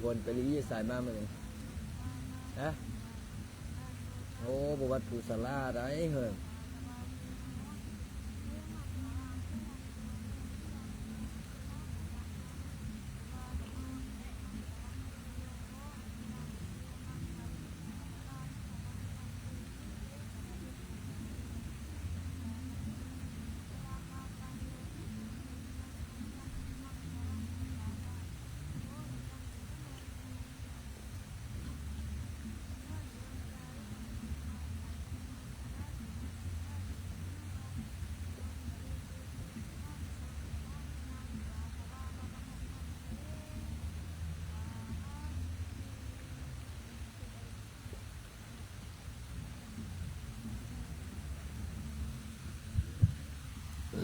ວນໄປລີ້ໃສມາມື້ນີ້ ຮະ? ໂອ້ ບໍ່ວັດຜູ້ສາລາໄດ໋ເຮີ້ຍ.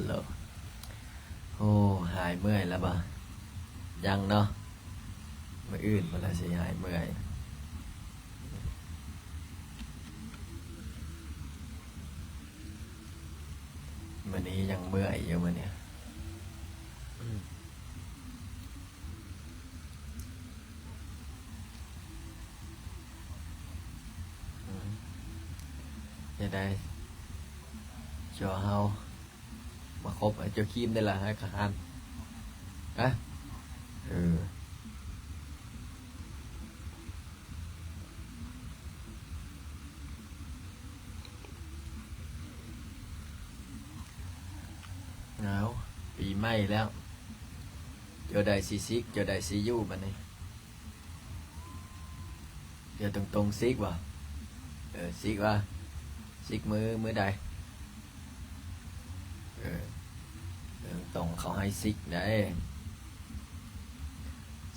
ໂລ ໂອ້ ຫາຍເມື່ອຍແລ້ວບໍ່? ຍັງເນາະ ມື້ອື່ນພຸ້ນລະຊິຫາຍເມື່ອຍ. ມື້ນີ້ຍັງເມື່ອຍຢູ່ມື້ນີ້. ອືມ ຈະໄດ້ ເຈົ້າເຮົາມາຄົບ ເຈົ້າຄຣີມໄດ້ລະ ໃຫ້ກະຫັນ ຮະ? ເອີ. ອ້າວ ປີໃໝ່ແລ້ວ ເຈົ້າໃດຊິຊິກ ເຈົ້າໃດຊິຢູ່ບັດນີ້? ດຽວຕົງໆ ຊິກບໍ່? ເອີ ຊິກວ່າ ຊິກມື້ ມື້ໃດ? ເອີ ຕົງໆ ເຂົາໃຫ້ຊິກໄດ໋.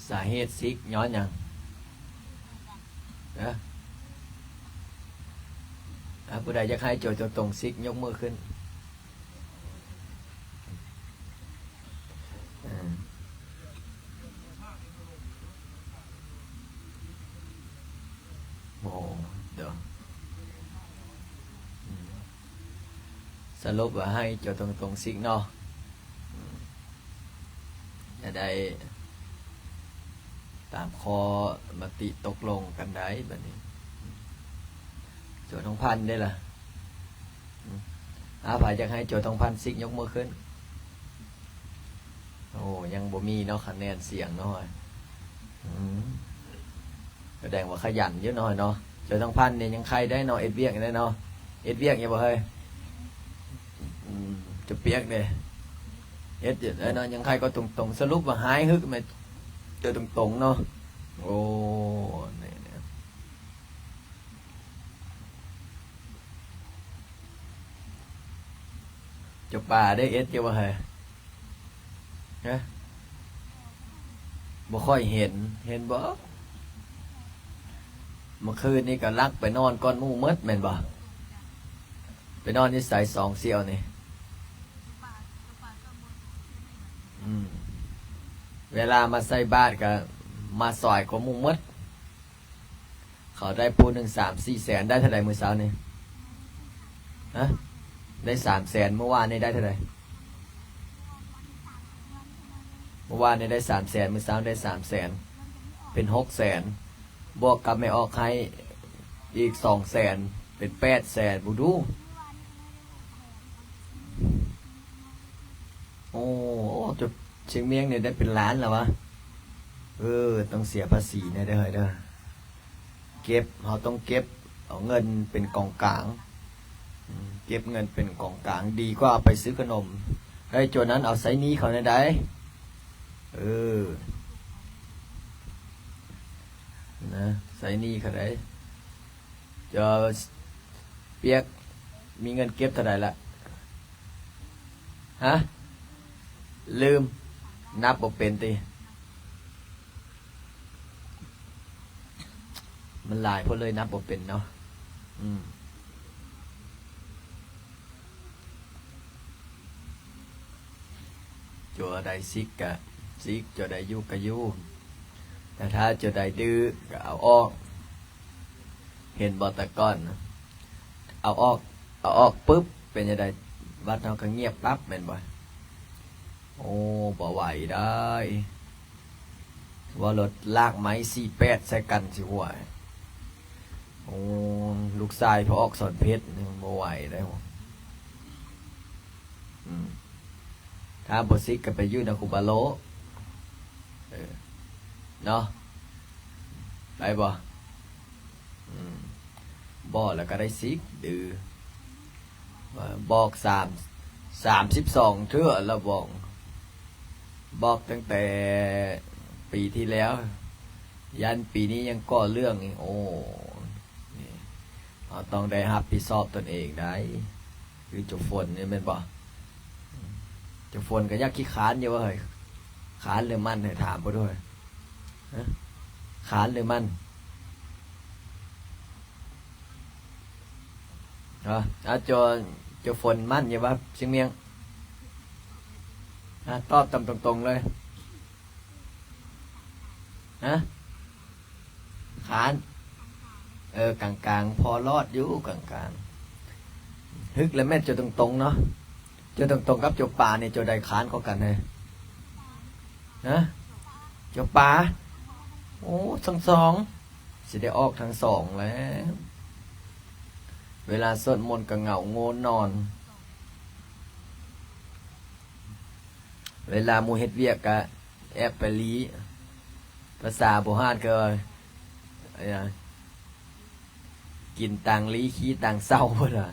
ສາເຫດຊິກຍ້ອນຫຍັງ? ເອີ ອາ ຜູ້ໃດຢາກໃຫ້ໂຈຕົງໆ ຊິກຍົກມືຂຶ້ນ. ອືມ ໂອ້ ເດີ ອືມ ສະຫຼຸບວ່າໃຫ້ເຈົ້າຕົງໆ ຊິກເນາະ ອືມ ຈະໄດ້ຕາມຂໍ້ມະຕິຕົກລົງກັນໄດ້ບັດນີ້. ໂຈທອງພັນເດ້ລະ? ອືມ ອາ ໃຜຢາກໃຫ້ໂຈທອງພັນຊິກຍົກມືຂຶ້ນ. ໂອ້ ຍັງບໍ່ມີເນາະ ຄະແນນສຽງເນາະ. ອືມ ສະແດງວ່າຂະຫຍັນຢູ່ເນາະ ເນາະ. ເຈົ້າທອງພັນນີ້ຍັງໄຄໄດ້ເນາະ ເຮັດວຽກໄດ້ເນາະ ເຮັດວຽກຢູ່ບໍ່ເຮີ້ຍ? ອືມ ຈະປຽກເດ້ ເຮັດຢູ່ໄດ້ເນາະ ຍັງໄຄກວ່າຕົງໆ. ສະຫຼຸບວ່າຫາຍຫຶກແມ່ນ ເຈົ້າຕົງໆ ເນາະ. ໂອ້ ນີ້ ນີ້ ເຈົ້າປ່າໄດ້ເຮັດຢູ່ບໍ່ເຮີ້ຍ? ຮະ? ບໍ່ຄ່ອຍເຫັນ ເຫັນບໍ່? ເມື່ອຄືນນີ້ກໍລັກໄປນອນກ່ອນໝູ່ໝົດແມ່ນບໍ່? ໄປນອນຢູ່ໃສສອງສ່ຽວນີ້? ອືມ ເວລາມາໃສ່ບາດກໍມາສາຍກວ່າໝູ່ໝົດ. ເຂົາໄດ້ຜູ້ໜຶ່ງສາມສີ່ແສນ ໄດ້ເທົ່າໃດມື້ເຊົ້ານີ້? ຮະ? ໄດ້ສາມແສນ ມື້ວານນີ້ໄດ້ເທົ່າໃດ? ມື້ວານນີ້ໄດ້ສາມແສນ ມື້ເຊົ້າໄດ້ສາມແສນ ເປັນຫົກແສນ ບວກກັບແມ່ອອກໃຫ້ອີກສອງແສນ ເປັນແປດແສນ ເບິ່ງດູ. ໂອ້ ໂອ້ ຈົບຊຽງມຽງນີ້ໄດ້ເປັນລ້ານແລ້ວວະ. ເອີ ຕ້ອງເສຍພາສີແດ່ເດີເຮີ້ຍເດີ. ເກັບ ເຮົາຕ້ອງເກັບເອົາເງິນເປັນກອງກາງ ເກັບເງິນເປັນກອງກາງ ດີກວ່າເອົາໄປຊື້ຂະໜົມ. ໄດ້ໂຈນັ້ນເອົາໃຊ້ໜີ້ເຂົາແດ່ໃດ໋. ເອີ ນະ ໃຊ້ໜີ້ເຂົາໄດ໋. ເຈົ້າປຽກ ມີເງິນເກັບເທົ່າໃດລະ? ຮະ? ລືມ ນັບບໍ່ເປັນຕິ? ມັນຫຼາຍໂພດເລີຍ ນັບບໍ່ເປັນເນາະ. ອືມ ເຈົ້າໃດຊິກກະຊິກ ເຈົ້າໃດຢູ່ກະຢູ່ ແຕ່ຖ້າເຈົ້າໃດດື້ກະເອົາອອກ. ເຫັນບໍ່ ແຕ່ກ່ອນເອົາອອກ ເອົາອອກປຶບ ເປັນຈັ່ງໃດ? ວັດເຮົາກໍງຽບປັບແມ່ນບໍ່? ໂອ້ ບໍ່ໄຫວໄດ໋. ວ່າລົດລາກໄມ້ສີ່ແປດໃສ່ກັນຊິຫົວ. ໂອ້ ລູກຊາຍພໍ່ອອກສອນເພັດ ຍັງບໍ່ໄຫວເດ້. ອືມ ຖ້າບໍ່ຊິກກໍໄປຢູ່ນຳຄູບາໂລ ເອີ ເນາະ ໄດ້ບໍ່? ອືມ ບໍ່ແລ້ວກໍໄດ້ຊິກ ດື້ ບອກສາມ ສາມສິບສອງເທື່ອແລ້ວ ບອກ ບອກຕັ້ງແຕ່ປີທີ່ແລ້ວ ຢ້ານປີນີ້ຍັງກໍ່ເລື່ອງອີກ. ໂອ້ ນີ້ ເຮົາຕ້ອງໄດ້ຮັບຜິດຊອບຕົນເອງໄດ໋ ຄືຈຸຝົນນີ້ແມ່ນບໍ່? ຈຸຝົນກໍຢາກຂີ້ຄ້ານຢູ່ວ່າເຮີ້ຍ ຄ້ານຫຼືໝັ່ນ ໃຫ້ຖາມເບິ່ງດູ ຮະ ຄ້ານຫຼືໝັ່ນ? ເອີ ອາ ໂຈ ໂຈຝົນໝັ່ນຢູ່ວ່າ ຊິງມຽງ? ອາ ຕອບຕາມຕົງໆເລີຍ. ຮະ? ຄ້ານ? ເອີ ກາງໆ ພໍລອດຢູ່ ກາງໆ. ຮຶກແລ້ວແມ່ນໂຈຕົງໆເນາະ. ໂຈຕົງໆກັບໂຈປານີ້ ໂຈໃດຄ້ານກວ່າກັນເຮີ້ຍ? ຮະ? ໂຈປາ? ໂອ້ ທັງສອງ ຊິໄດ້ອອກທັງສອງແລ້ວ. ເວລາສວດມົນກໍເຫງົາໂງ່ນອນ. ເວລາໝູ່ເຮັດວຽກກະແອບໄປລີ້ ພາສາບູຮານເອີ້ນ ກິນຕ່າງລີ້ ຂີ້ຕ່າງເຊົາ ພຸ້ນລະ.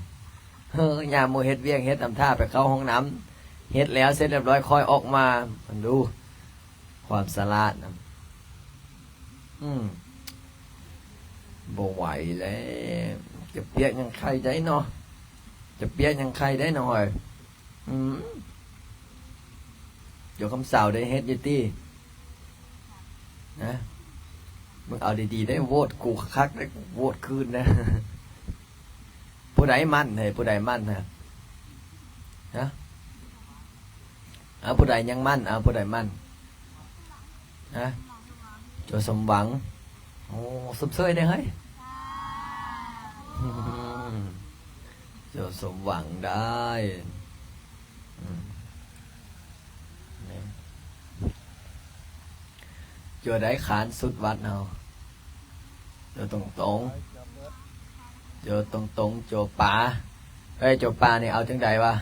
ເອີ ຍາມໝູ່ເຮັດວຽກ ເຮັດນຳທ່າໄປເຂົ້າຫ້ອງນ້ຳ ເຮັດແລ້ວເສັດລຽບຮ້ອຍຄ່ອຍອອກມາ. ມັນດູຄວາມສະຫຼາດນະ. ອືມ ບໍ່ໄຫວແລ້ວ. ຈະປຽກຫຍັງໄຄໄດ້ເນາະ ຈະປຽກຫຍັງໄຄໄດ້ເນາະເຮີ້ຍ. ອືມ ໂຈຄຳເຊົາໄດ້ເຮັດຢູ່ຕິ? ນະ ມຶງເອົາດີໆໄດ້ ໂຫວດກູຄັກໆໄດ້ ໂຫວດຄືນນະ. ຜູ້ໃດໝັ້ນເຮີ້ຍ ຜູ້ໃດໝັ້ນນະ? ຮະ? ເອົາ ຜູ້ໃດຍັງໝັ້ນ? ເອົາ ຜູ້ໃດໝັ້ນ? ຮະ? ໂຈສົມຫວັງ. ໂອ້ ຊົມເຊີຍແດ່ເຮີ້ຍ. ໂຈສົມຫວັງໄດ້. ອືມ ໂຈໃດຄ້ານສຸດວັດເຮົາ? ໂຈຕົງໆ ໂຈຕົງໆ ໂຈປາ. ເອີຍ ໂຈປານີ້ເອົາຈັ່ງໃດວະ?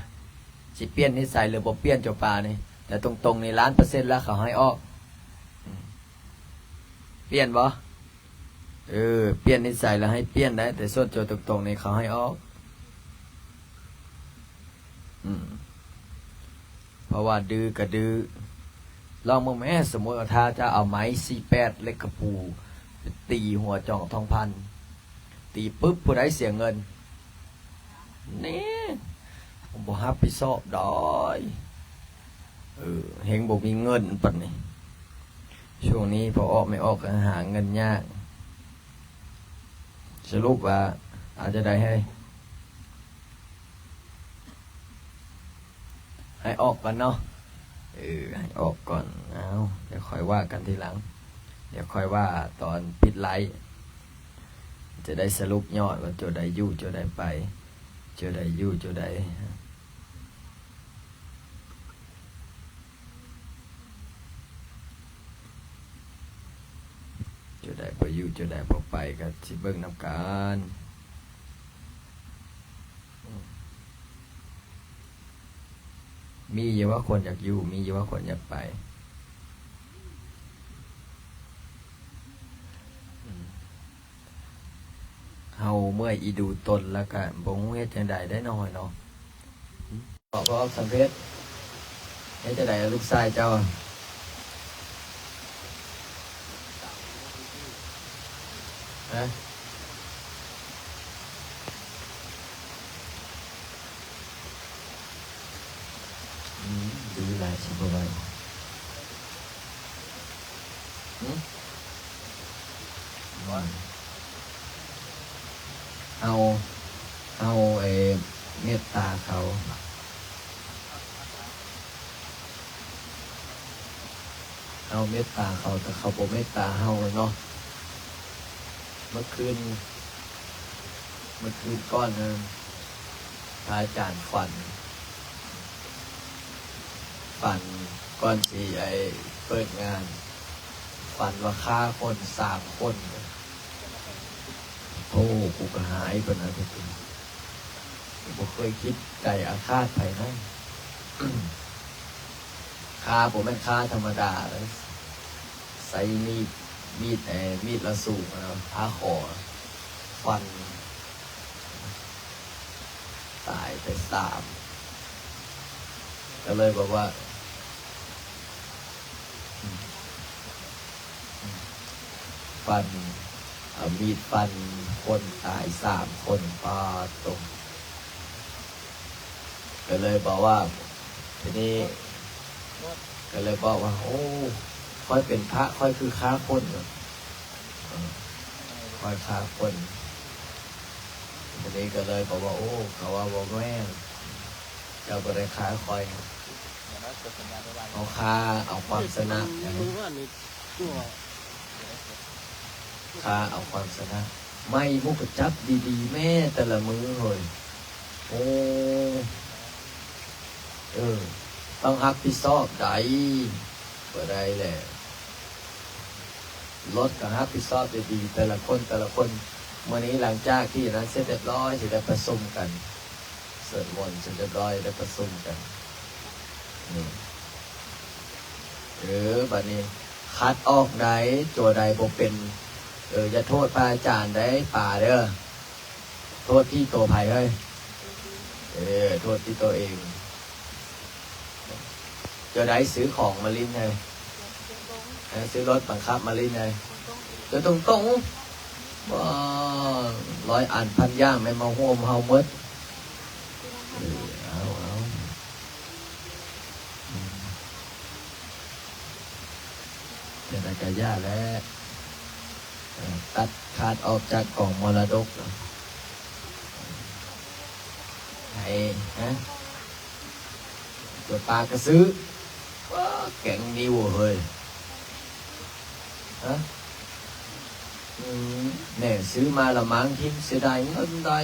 ຊິປ່ຽນນິໄສຫຼືບໍ່ປ່ຽນໂຈປານີ້? ແຕ່ຕົງໆນີ້ລ້ານເປີເຊັນລະ ເຂົາໃຫ້ອອກ. ອືມ ປ່ຽນບໍ່? ເອີ ປ່ຽນນິໄສລະໃຫ້ປ່ຽນໄດ້ ແຕ່ສ່ວນໂຈຕົງໆນີ້ເຂົາໃຫ້ອອກ. ອືມ ເພາະວ່າດື້ກໍດື້. ລອງເບິ່ງແມ້ ສົມມຸດວ່າຖ້າຈະເອົາໄມ້ສີ່ແປດ ເຫຼັກກະປູ ໄປຕີຫົວຈອງທອງພັນ ຕີປຶບ ຜູ້ໃດເສຍເງິນ? ນີ້ ບໍ່ຮັບຜິດຊອບດອຍ. ເອີ ເຮັງບໍ່ມີເງິນປານນີ້. ຊ່ວງນີ້ພໍ່ອອກແມ່ອອກກໍຫາເງິນຍາກ. ສະຫຼຸບວ່າເອົາຈັ່ງໃດເຮີ້ຍ? ໃຫ້ອອກກ່ອນເນາະ. ເອີ ໃຫ້ອອກກ່ອນ. ເອົາ ດຽວຄ່ອຍວ່າກັນທີຫຼັງ. ດຽວຄ່ອຍວ່າຕອນປິດໄລຟ໌ ຈະໄດ້ສະຫຼຸບຍອດວ່າໂຈໃດຢູ່ ໂຈໃດໄປ ໂຈໃດຢູ່ ໂຈໃດ ໂຈໃດບໍ່ຢູ່ ໂຈໃດບໍ່ໄປ ກໍຊິເບິ່ງນຳກັນ. ມີຢູ່ວ່າຄົນຢາກຢູ່ ມີຢູ່ວ່າຄົນຢາກໄປ. ເຮົາເມື່ອຍອີ່ດູຕົນ ແລ້ວກະບໍ່ຮູ້ເຮັດຈັ່ງໃດໄດ້ນ້ອຍເນາະ. ເພາະວ່າສຳເລັດ ເຮັດຈັ່ງໃດລູກຊາຍເຈົ້າ? ຮະ? ອືມ ດື້ຫຼາຍຊິບໍ່ໄຫວ. ຫຶ? ເຮົາ ເຮົາ ເອີ ເມດຕາເຂົາ ເຮົາເມດຕາເຂົາ ແຕ່ເຂົາບໍ່ເມດຕາເຮົາເນາະ. ເມື່ອຄືນ ເມື່ອຄືນກ່ອນນັ້ນ ພະອາຈານຝັນ ຝັນກ່ອນຊິ ໄອ້ ເປີດງານ ຝັນວ່າຂ້າຄົນສາມຄົນ. ໂອ້ ກູກະຫາຍປານນັ້ນເດ. ບໍ່ເຄີຍຄິດໃຈອາຄາດໃຜນະ. ຂ້າບໍ່ແມ່ນຂ້າທຳມະດາເດ້. ໃຊ້ມີດ ມີດ ເອີ ມີດລະສູງນະ ຜ້າຂໍ ຟັນ ຕາຍໄປສາມ. ກໍເລີຍແບບວ່າ ຟັນ ເອົາມີດຟັນຄົນຕາຍສາມຄົນ. ປາດໂທ້. ກໍເລີຍບອກວ່າ ທີນີ້ກໍເລີຍບອກວ່າ ໂອ້ ຂ້ອຍເປັນພະ ຂ້ອຍຄືຂ້າຄົນ. ເອີ ຂ້ອຍຂ້າຄົນ. ທີນີ້ກໍເລີຍບອກວ່າ ໂອ້ ເຂົາວ່າບໍ່ແມ່ນ ເຈົ້າບໍ່ໄດ້ຂ້າຂ້ອຍ. ເຮົາຂ້າເອົາຄວາມຊະນະ. ຂ້າເອົາຄວາມຊະນະ. ໄມ້ໝູ່ກໍຈັບດີໆແມ້ແຕ່ລະມື້ເຮີ້ຍ. ໂອ້ ເອີ ຕ້ອງຮັບຜິດຊອບໃດ໋. ບໍ່ໄດ້ແຫຼະ. ລົດກໍຮັບຜິດຊອບດີໆ ແຕ່ລະຄົນ ແຕ່ລະຄົນ. ມື້ນີ້ຫຼັງຈາກທີ່ນັ້ນເສັດຮຽບຮ້ອຍ ຊິໄດ້ປະຊຸມກັນ. ສວດມົນເສັດຮຽບຮ້ອຍ ໄດ້ປະຊຸມກັນ. ນີ້ ເອີ ບາດນີ້ຄັດອອກໄດ້ ຕົວໃດບໍ່ເປັນ. ເອີ ຢ່າໂທດພະອາຈານໄດ້ປາເດີ. ໂທດທີ່ໂຕໃຜເຮີ້ຍ? ເອີ ໂທດທີ່ໂຕເອງ. ເຈົ້າໄດ້ຊື້ຂອງມາຫຼິ້ນເຮີ້ຍ? ເອີ ຊື້ລົດບັງຄັບມາຫຼິ້ນເຮີ້ຍ? ເຈົ້າຕົງໆ ບໍ່ ຮ້ອຍອັນພັນຢ່າງແມ່ນມາຮ່ວມເຮົາໝົດ. ເອີ ເອົາ ເອົາ ອືມ ແຕ່ລະກະຢ່າແຫຼະ. ເອີ ຕັດຂາດອອກຈາກກອງມໍລະດົກ. ໃຜ ຮະ? ຕົວປາກະສື. ວ້າ ແກງນິວເຮີ້ຍ. ຮະ? ອືມ ແມ່ຊື້ມາລະມັງ ຖິ້ມເສຍດາຍເງິນໄດ໋.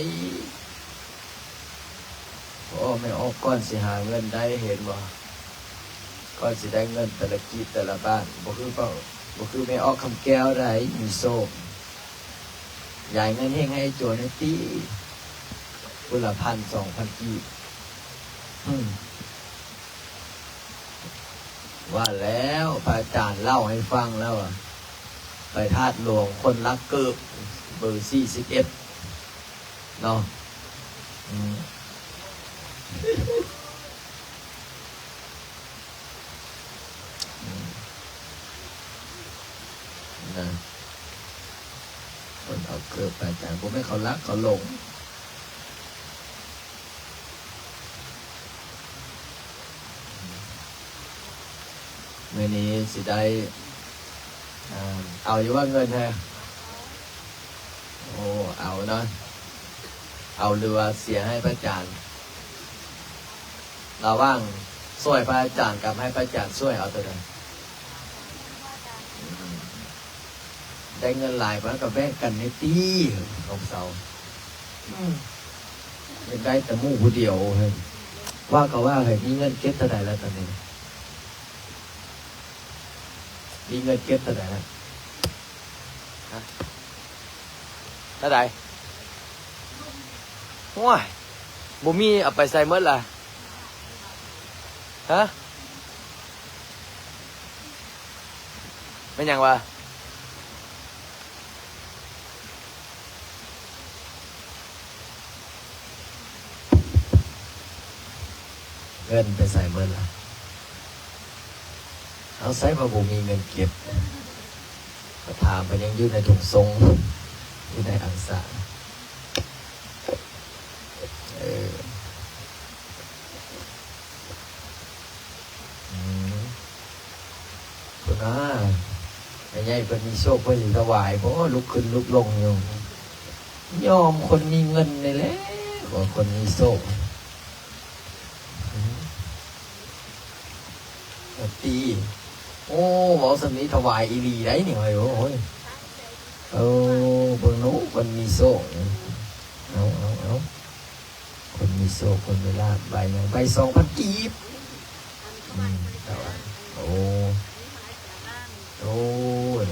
ໂອ້ ແມ່ອອກກ່ອນຊິຫາເງິນໄດ້ ເຫັນບໍ່? ກ່ອນຊິໄດ້ເງິນແຕ່ລະກີບແຕ່ລະບາດ ບໍ່ຄື ບໍ່ຄືແມ່ອອກຄຳແກ້ວໄດ໋ ມີໂຊກ. ຢາຍເງິນເຮັງໃຫ້ໂຈນແດ່ຕິ ຜູ້ລະພັນສອງພັນກີບ. ອືມ ວ່າແລ້ວ ພະອາຈານເລົ່າໃຫ້ຟັງແລ້ວວ່າ ໄປທາດຫຼວງຄົນລັກເກີບເບີສີ່ສິບເອັດເນາະ. ອືມ ອືມ ນະ ຄົນເອົາເກີບໄປ ອາຈານ ບໍ່ແມ່ນເຂົາລັກ ເຂົາຫຼົງ. ມື້ນີ້ຊິໄດ້ ເອົາຢູ່ວ່າເງິນແທ້? ໂອ້ ເອົາເນາະ ເອົາ ຫຼືວ່າເສຍໃຫ້ພະອາຈານ? ລະຫວ່າງຊ່ວຍພະອາຈານກັບໃຫ້ພະອາຈານຊ່ວຍ ເອົາໂຕໃດ? ໄດ້ເງິນຫຼາຍປານນັ້ນກໍແບ່ງກັນແດ່ຕິ ຂອງເຊົາ. ອືມ ຢາກໄດ້ແຕ່ໝູ່ຜູ້ດຽວເຮີ້ຍ. ວ່າກໍວ່າເຮີ້ຍ ມີເງິນເກັບເທົ່າໃດລະຕອນນີ້? ມີເງິນເກັບເທົ່າໃດລະ? ຮະ? ເທົ່າໃດ? ໂອ້ຍ ບໍ່ມີ ເອົາໄປໃສໝົດລະ? ຮະ? ແມ່ນຫຍັງວະ? ເງິນໄປໃສເບິດລະ? ເອົາ ໃສວ່າບໍ່ມີເງິນເກັບ ກໍຖາມໄປ ຍັງຢູ່ໃນຖົງຊົງ ຢູ່ໃນອັງສາ. ເອີ ອືມ ພຸ້ນນາ ແມ່ໃຫຍ່ເພິ່ນມີໂຊກ ເພິ່ນຊິຖວາຍບໍ່? ລຸກຂຶ້ນລຸກລົງຢູ່. ຍອມຄົນມີເງິນນີ້ແຫຼະ ວ່າຄົນມີໂຊກ. ອືມ ດຽວຕີ ໂອ້ ເວົ້າສ່ຳນີ້ຖວາຍອີ່ຫຼີໄດ໋ນີ້ ໂອ້ຍ. ເອີ ເບິ່ງດູ ຄົນມີໂຊກ. ເອົາ ເອົາ ເອົາ ຄົນມີໂຊກ ຄົນມີລາບ ໃບຫຍັງ? ໃບສອງພັນກີບ. ອືມ ໂອ້ ໂອ້ ເອີ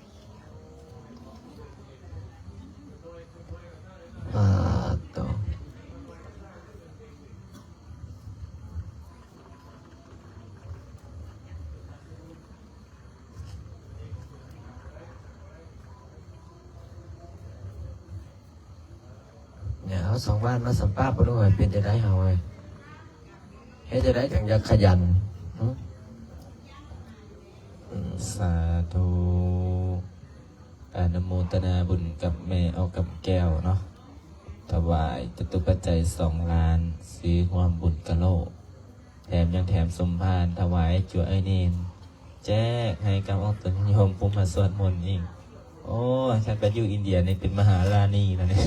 ເຮົາສອງບ້ານມາສຳປາບບໍ່ຮູ້ວ່າເປັນຈັ່ງໃດເຮົາເອີຍ ເຮັດຈັ່ງໃດຈັ່ງຢາກຂະຫຍັນ? ຫຶ? ສາທຸ ອະນຸໂມທະນາບຸນກັບແມ່ອອກກຳແກ້ວເນາະ ຖວາຍຈະຕຸປັດໄຈສອງລ້ານ ຊື້ຮ່ວມບຸນກະໂຫຼກ ແຖມຫຍັງແຖມສົມພານ ຖວາຍຈົວອ້າຍເນນ ແຈກໃຫ້ກັບອອກຕົນໂຍມຜູ້ມາສວດມົນອີກ. ໂອ້ຍ ຄັນໄປຢູ່ອິນເດຍນີ້ເປັນມະຫາລານີແລ້ວນີ້.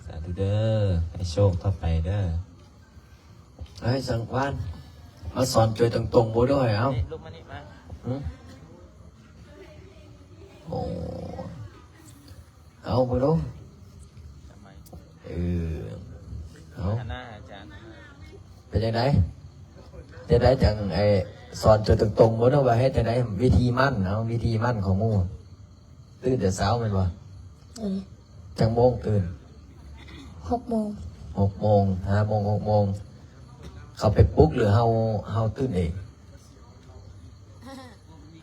ສາທຸເດີ ໃຫ້ໂຊກຕໍ່ໄປເດີ. ເອີຍ ສັງວານ ມາສອນໂຈຍຕົງໆ ບໍ່ດ້ວຍ ເອົ້າ. ລຸກມານີ້ມາ. ຫຶ? ໂອ້ ເອົາ ບໍ່ລົງ. ເອີ ເອົາ ເປັນຈັ່ງໃດ? ຈັ່ງໃດຈັ່ງ ໄອ້ ສອນໂຈຍຕົງໆ ບໍ່ເນາະ ວ່າເຮັດຈັ່ງໃດ ວິທີໝັ້ນ ເອົາ ວິທີໝັ້ນຂອງໝູ່. ຕື່ນແຕ່ເຊົ້າແມ່ນບໍ່? ເອີ ຈັກໂມງຕື່ນ? ຫົກໂມງ. ຫົກໂມງ ຫ້າໂມງ ຫົກໂມງ ເຂົາໄປປຸກ ຫຼືເຮົາ ເຮົາຕື່ນເອງ?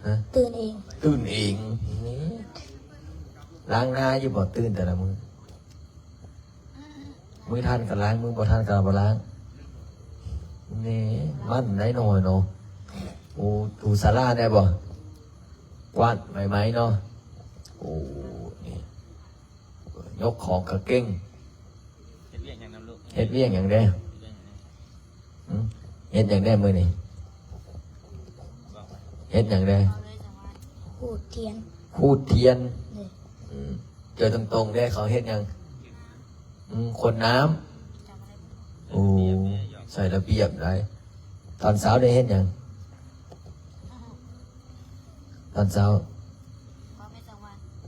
ຮະ? ຕື່ນເອງ. ຕື່ນເອງ. ນີ້ ລ້າງໜ້າຢູ່ບໍ່? ຕື່ນແຕ່ລະມື້ ມື້ທັນກໍລ້າງ ມື້ບໍ່ທັນກໍບໍ່ລ້າງ. ນີ້ໝັ້ນໄດ໋ນ້ອຍເນາະ. ໂອ້ ຖູສາລາໄດ້ບໍ່? ກວາດໄມ້ໆ ເນາະ. ໂອ້ ນີ້ ຍົກຂອງກະເກັ່ງ. ເຮັດວຽກຫຍັງນຳລູກ? ເຮັດວຽກຫຍັງແດ່? ເຮັດວຽກຫຍັງແດ່? ຫຶ? ເຮັດຫຍັງແດ່ມື້ນີ້? ເຮັດຫຍັງແດ່? ຂູດທຽນ. ຂູດທຽນ. ໂດຍ. ອືມ ເຈົ້າຕົງໆ ເດ້ ເຂົາເຮັດຫຍັງ? ອືມ ຂົນນ້ຳ. ໂອ້ ໃສ່ລະບຽບໄດ໋. ຕອນເຊົ້າໄດ້ເຮັດຫຍັງ? ຕອນເຊົ້າ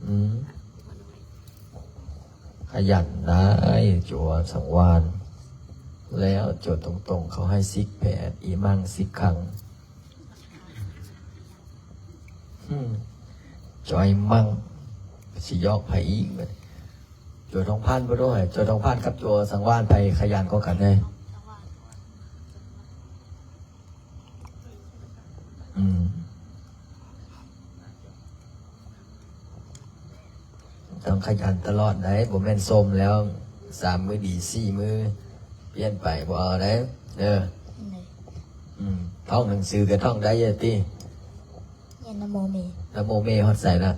ອືມ ຂະຫຍັນໄດ໋ ຈົວສັງວານ. ແລ້ວໂຈຕົງໆ ເຂົາໃຫ້ສິກແປດ ອິມັງສິກຂັງ. ຫຶ ຈອຍມັງ ຊິຫຍອກໃຜອີກບັດນີ້? ຈົວທອງພັນບໍ່ດ້ວຍ ຈົວທອງພັນກັບຈົວສັງວານ ໃຜຂະຫຍັນກວ່າກັນແດ່? ອືມ ຕ້ອງຂະຫຍັນຕະຫຼອດໄດ໋ ບໍ່ແມ່ນຊົມແລ້ວ ສາມມື້ດີ ສີ່ມື້ປ່ຽນໄປ ບໍ່ເອົາໄດ໋ເດີ. ອືມ ທ່ອງໜັງສືກໍທ່ອງໄດ້ຢູ່ຕິ? ຮຽນນະໂມເມ. ນະໂມເມຮອດໃສລະ?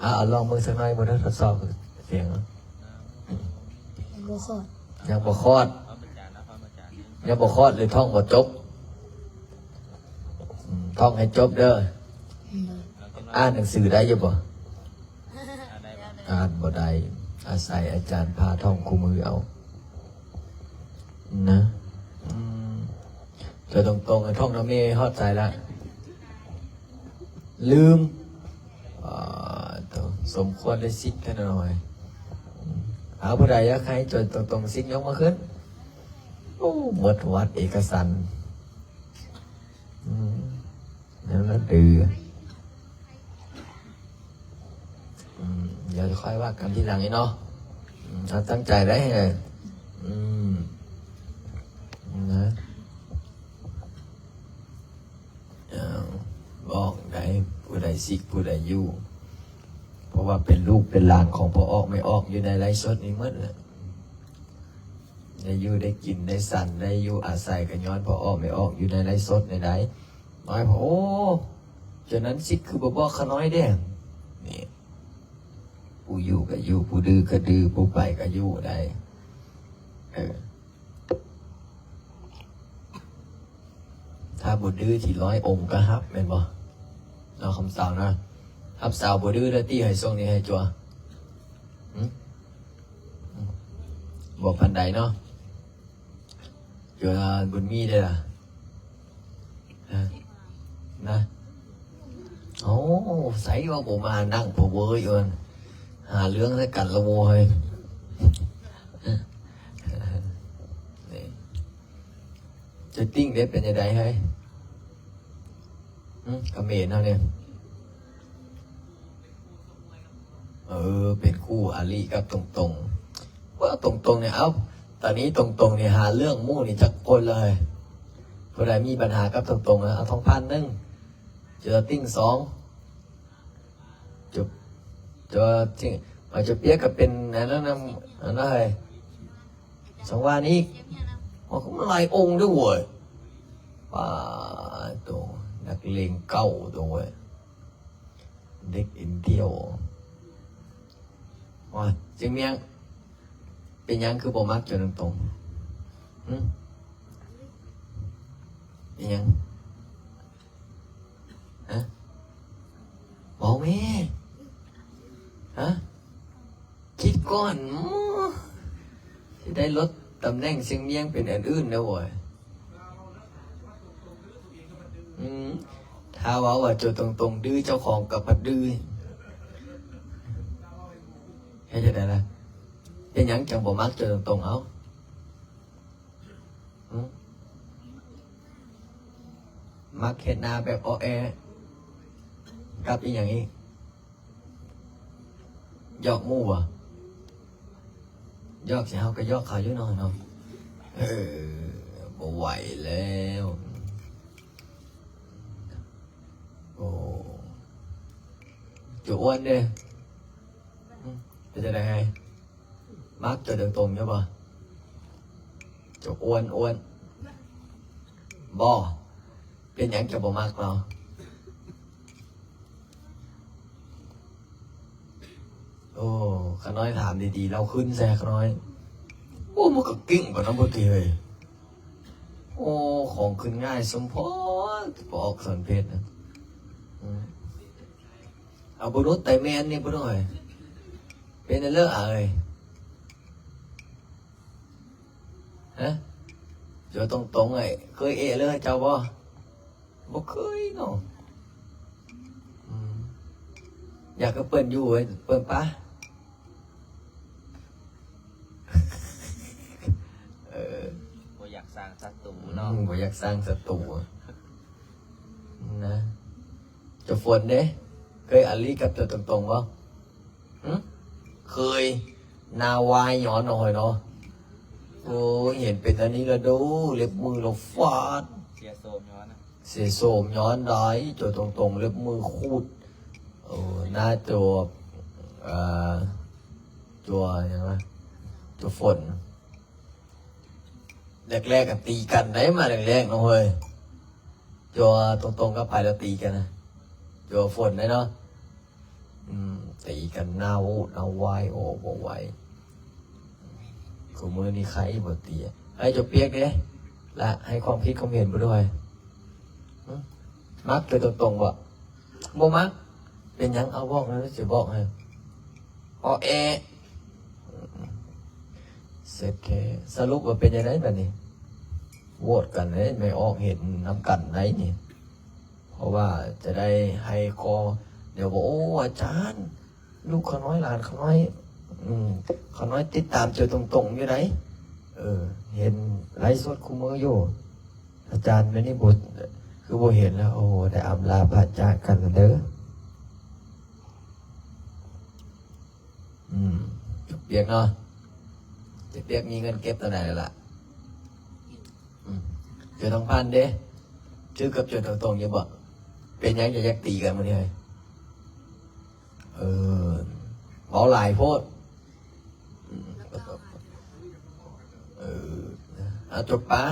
ເອົາ ເອົາລອງເບິ່ງສັກໜ້ອຍ ບໍ່ໄດ້ທົດສອບສຽງ. ຍັງບໍ່ຄອດ. ຍັງບໍ່ຄອດ. ຍັງບໍ່ຄອດ ຫຼືທ່ອງບໍ່ຈົບ? ອືມ ທ່ອງໃຫ້ຈົບເດີ. ອືມ ອ່ານໜັງສືໄດ້ຢູ່ບໍ່? ອ່ານບໍ່ໄດ້ ອາໄສອາຈານພາທ່ອງຄູ່ມື້ເອົານະ. ອືມ ເຈົ້າຕົງໆ ທ່ອງນະເມຮອດໃສລະ? ລືມ. ອ່າ ສົມຄວນໄດ້ສິກແທ້ໜ້ອຍ. ອືມ ເອົາ ຜູ້ໃດຢາກໃຫ້ໂຈຕົງໆ ສິກຍົກມືຂຶ້ນ. ໂອ້ ໝົດວັດເອກະສັນ. ອືມ ແນວນັ້ນເດີ. ອືມ ດຽວຄ່ອຍວ່າກັນທີຫຼັງເນາະ. ອືມ ເອົາຕັ້ງໃຈໄດ້. ອືມ ນະ. ເອົາ ບອກໄດ້ ຜູ້ໃດສິກ ຜູ້ໃດຢູ່ ເພາະວ່າເປັນລູກເປັນຫຼານຂອງພໍ່ອອກແມ່ອອກ ຢູ່ໃນໄລຟ໌ສົດນີ້ໝົດແຫຼະ. ໄດ້ຢູ່ໄດ້ກິນໄດ້ສັນ ໄດ້ຢູ່ອາໄສກໍຍ້ອນພໍ່ອອກແມ່ອອກ ຢູ່ໃນໄລຟ໌ສົດນີ້ໄດ໋. ນ້ອຍ ໂອ້ ຈາກນັ້ນສິກຄືບໍ່ບອກຂ້ານ້ອຍເດ້. ນີ້ ຜູ້ຢູ່ກໍຢູ່ ຜູ້ດື້ກໍດື້ ຜູ້ໄປກໍຢູ່ໄດ້. ເອີ ຖ້າບໍ່ດື້ທີ່ຮ້ອຍອົງກໍຮັບ ແມ່ນບໍ່ເນາະ ຄຳສາວນະ? ຮັບສາວບໍ່ດື້ແລ້ວຕິ ໃຫ້ຊ່ວງນີ້ໃຫ້ຈົວ. ຫຶ? ບໍ່ປານໃດເນາະ. ຈົວບຸນມີເດ້ລະ ນະ. ໂອ້ ໃສວ່າບໍ່ມານັ່ງພະເວີຢູ່ ຫາເລື່ອງໃສ່ກັນລະໂວ້ຍ. ນີ້ ເຈົ້າຕິ່ງເດ້ ເປັນຈັ່ງໃດເຮີ້ຍ? ຫຶ ຂະເໝນເຮົານີ້ ເອີ ເປັນຄູ່ອາລິກັບຕົງໆ. ເວົ້າຕົງໆນີ້ ເອົ້າ ຕອນນີ້ຕົງໆນີ້ ຫາເລື່ອງໝູ່ນີ້ຈັກຄົນເລີຍ. ຜູ້ໃດມີບັນຫາກັບຕົງໆ ເອົາທອງພັນໜຶ່ງ ເຈີຕິ່ງສອງ. ຈົບ. ຕົວຈິງ ອາຈານປຽກກໍເປັນອັນນັ້ນນຳ ອັນນັ້ນເຮີ້ຍ ສັງວານອີກ ໂອ້ ມັນຫຼາຍອົງເດີ້ເວີຍ ປາໂຕ ນັກເລງເກົ່າໂຕເວີຍ ເດັກອິນດຽວ. ໂອ້ຍ ເຊງມຽງ ເປັນຫຍັງຄືບໍ່ມັກເຈົ້າຕົງໆ? ຫຶ? ເປັນຫຍັງ? ຮະ? ເວົ້າແມ້! ຮະ? ຄິດກ່ອນ ຊິໄດ້ລົດຕຳແໜ່ງເຊງມຽງເປັນອັນອື່ນແລ້ວເວີຍ. ອືມ ຖ້າເວົ້າວ່າໂຈຕົງໆ ດື້ ເຈົ້າຂອງກໍພັດດື້ ເຮັດຈັ່ງໃດລະ? ເປັນຫຍັງຈັ່ງບໍ່ມັກໂຈຕົງໆ? ເອົ້າ ຫຶ? ມັກເຮັດໜ້າແບບອໍແອ ກັບອີ່ຫຍັງອີກ? ຢອກໝູ່ບໍ? ຢອກຊິ ເຮົາກໍຢອກເຂົາຢູ່ເນາະ ເນາະ. ເອີ ບໍ່ໄຫວແລ້ວ. ໂອ້ ຈຸອ້ວນເດ້ ເປັນຈັ່ງໃດ? ມັກໂຈຕົງໆ ຢູ່ບໍ່? ໂຈອ້ວນໆ ບໍ່? ເປັນຫຍັງຈະບໍ່ມັກລາວ? ໂອ້ ຂະນ້ອຍຖາມດີໆ ລາວຂຶ້ນໃສ່ຂະນ້ອຍ. ໂອ້ ມັນກໍເກັ່ງປານນັ້ນບໍ່ຕິເຮີ້ຍ. ໂອ້ ຂອງຂຶ້ນງ່າຍສົມພໍດ ບໍ່ອອກສອນເພດນະ. ອືມ ເອົາ ບຸລຸດໄຕແມ່ນນີ້ ບຸລຸດເອີຍ ເປັນແນວເລີອາເອີຍ. ຮະ? ໂຈຕົງໆ ເອີຍ ເຄີຍເອະເລີເຈົ້າບໍ່? ບໍ່ເຄີຍເນາະ. ອືມ ຢາກໃຫ້ເພິ່ນຢູ່ເວີຍ ເພິ່ນປະ. ເອີ ບໍ່ຢາກສ້າງສັດຕູເນາະ. ອືມ ບໍ່ຢາກສ້າງສັດຕູນະ. ເຈົ້າຝົນເດ້ ເຄີຍອາລີກັບເຈົ້າຕົງໆ ບໍ່? ຫຶ? ເຄີຍ. ໜ້າວາຍຍ້ອນເນາະ ເຮີ້ຍເນາະ. ໂອ້ຍ ເຫັນເປັນອັນນີ້ລະດູ ເລັບມືລະຟາດ ເສຍໂສມຍ້ອນນະ ເສຍໂສມຍ້ອນໄດ໋. ໂຈຕົງໆ ເລັບມືຂູດ ເອີ ໜ້າໂຈ ເອີ ໂຈຫຍັງວະ ໂຈຝົນ. ແລກໆ ກໍຕີກັນໄດ໋ ມາແລກໆ ເນາະເຮີ້ຍ. ໂຈຕົງໆ ກັບໃຜລະຕີກັນນະ ໂຈຝົນໄດ໋ເນາະ. ອືມ ຕີກັນໜ້າວູດໜ້າວາຍ ໂອ້ ບໍ່ໄຫວ. ຄູ່ມື້ນີ້ໃຄບໍ່ຕີ. ໃຫ້ເຈົ້າປຽກເດ້ ລະໃຫ້ຄວາມຄິດຄວາມເຫັນບໍ່ດ້ວຍ. ຫຶ? ມັກໂຕຕົງໆ ບໍ່? ບໍ່ມັກ. ເປັນຫຍັງ? ເອົາ ບອກແລ້ວຊິບອກໃຫ້. ອໍແອ. ເສັດແທ້. ສະຫຼຸບວ່າເປັນຈັ່ງໃດບາດນີ້? ໂຫວດກັນເດ້ ແມ່ອອກເຫັນນຳກັນໄດ໋ນີ້. ເພາະວ່າຈະໄດ້ໃຫ້ຂໍ້ ດຽວບອກ ໂອ້ ອາຈານ ລູກຂ້ານ້ອຍ ຫຼານຂ້ານ້ອຍ ອືມ ຂ້ານ້ອຍຕິດຕາມເຈົ້າຕົງໆ ຢູ່ໃດ໋ ເອີ ເຫັນໄລຟ໌ສົດຄູ່ມື້ຢູ່. ອາຈານມື້ນີ້ບໍ່ ຄືບໍ່ເຫັນແລ້ວ ໂອ້ ໄດ້ອຳລາພາຈາກກັນແລ້ວເດີ. ອືມ ເປັນຫຍັງເນາະ ເປັນຫຍັງ ມີເງິນເກັບເທົ່າໃດແລ້ວລະ? ອືມ ເຈົ້າທອງພັນເດ້ ຖືກກັບເຈົ້າຕົງໆ ຢູ່ບໍ່? ເປັນຫຍັງຈະຢາກຕີກັນມື້ນີ້? ເອີ ເວົ້າຫຼາຍໂພດ. ເອີ ເອົາ ຈົບປະ.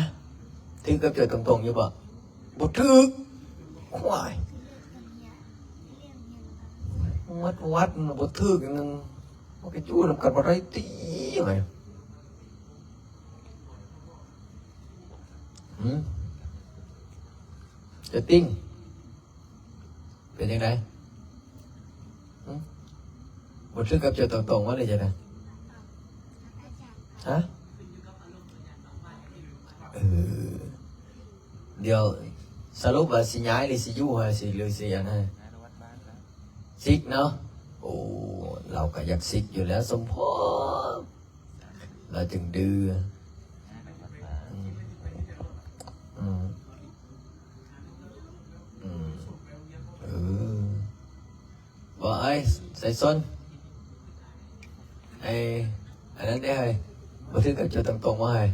ຖືກກັບເຈົ້າຕົງໆ ຢູ່ບໍ່? ບໍ່ຖືກ. ຄວາຍ ໝົດວັດບໍ່ຖືກຫຍັງ ມັນກໍຢູ່ນຳກັນບໍ່ໄດ້ຕິ. ຫືມ ເຈົ້າຕິງ ເປັນຈັ່ງໃດ? ຫຶ ບໍ່ຖືກກັບເຈົ້າຕົງໆ ວ່າໄດ້ຈັ່ງໃດ? ຮະ? ເອີ ດຽວສະຫຼຸບວ່າຊິຍ້າຍ ຫຼື ຊິຢູ່ ຫຼື ຊິ ຫຼື ຊິອັນນັ້ນ ຊິກເນາະ. ໂອ້ ລາວກໍຢາກຊິກຢູ່ແລ້ວ ສົມພໍ ລາວຈຶ່ງດື້. ອືມ ອືມ ອືມ ເອີ ບໍ່ ອ້າຍ ສາຍຊົນ ໄອ້ ອັນນັ້ນເດ້ ເຮີ້ຍ ບໍ່ຖືກກັບເຈົ້າຕົງໆ ບໍ່ ເຮີ້ຍ?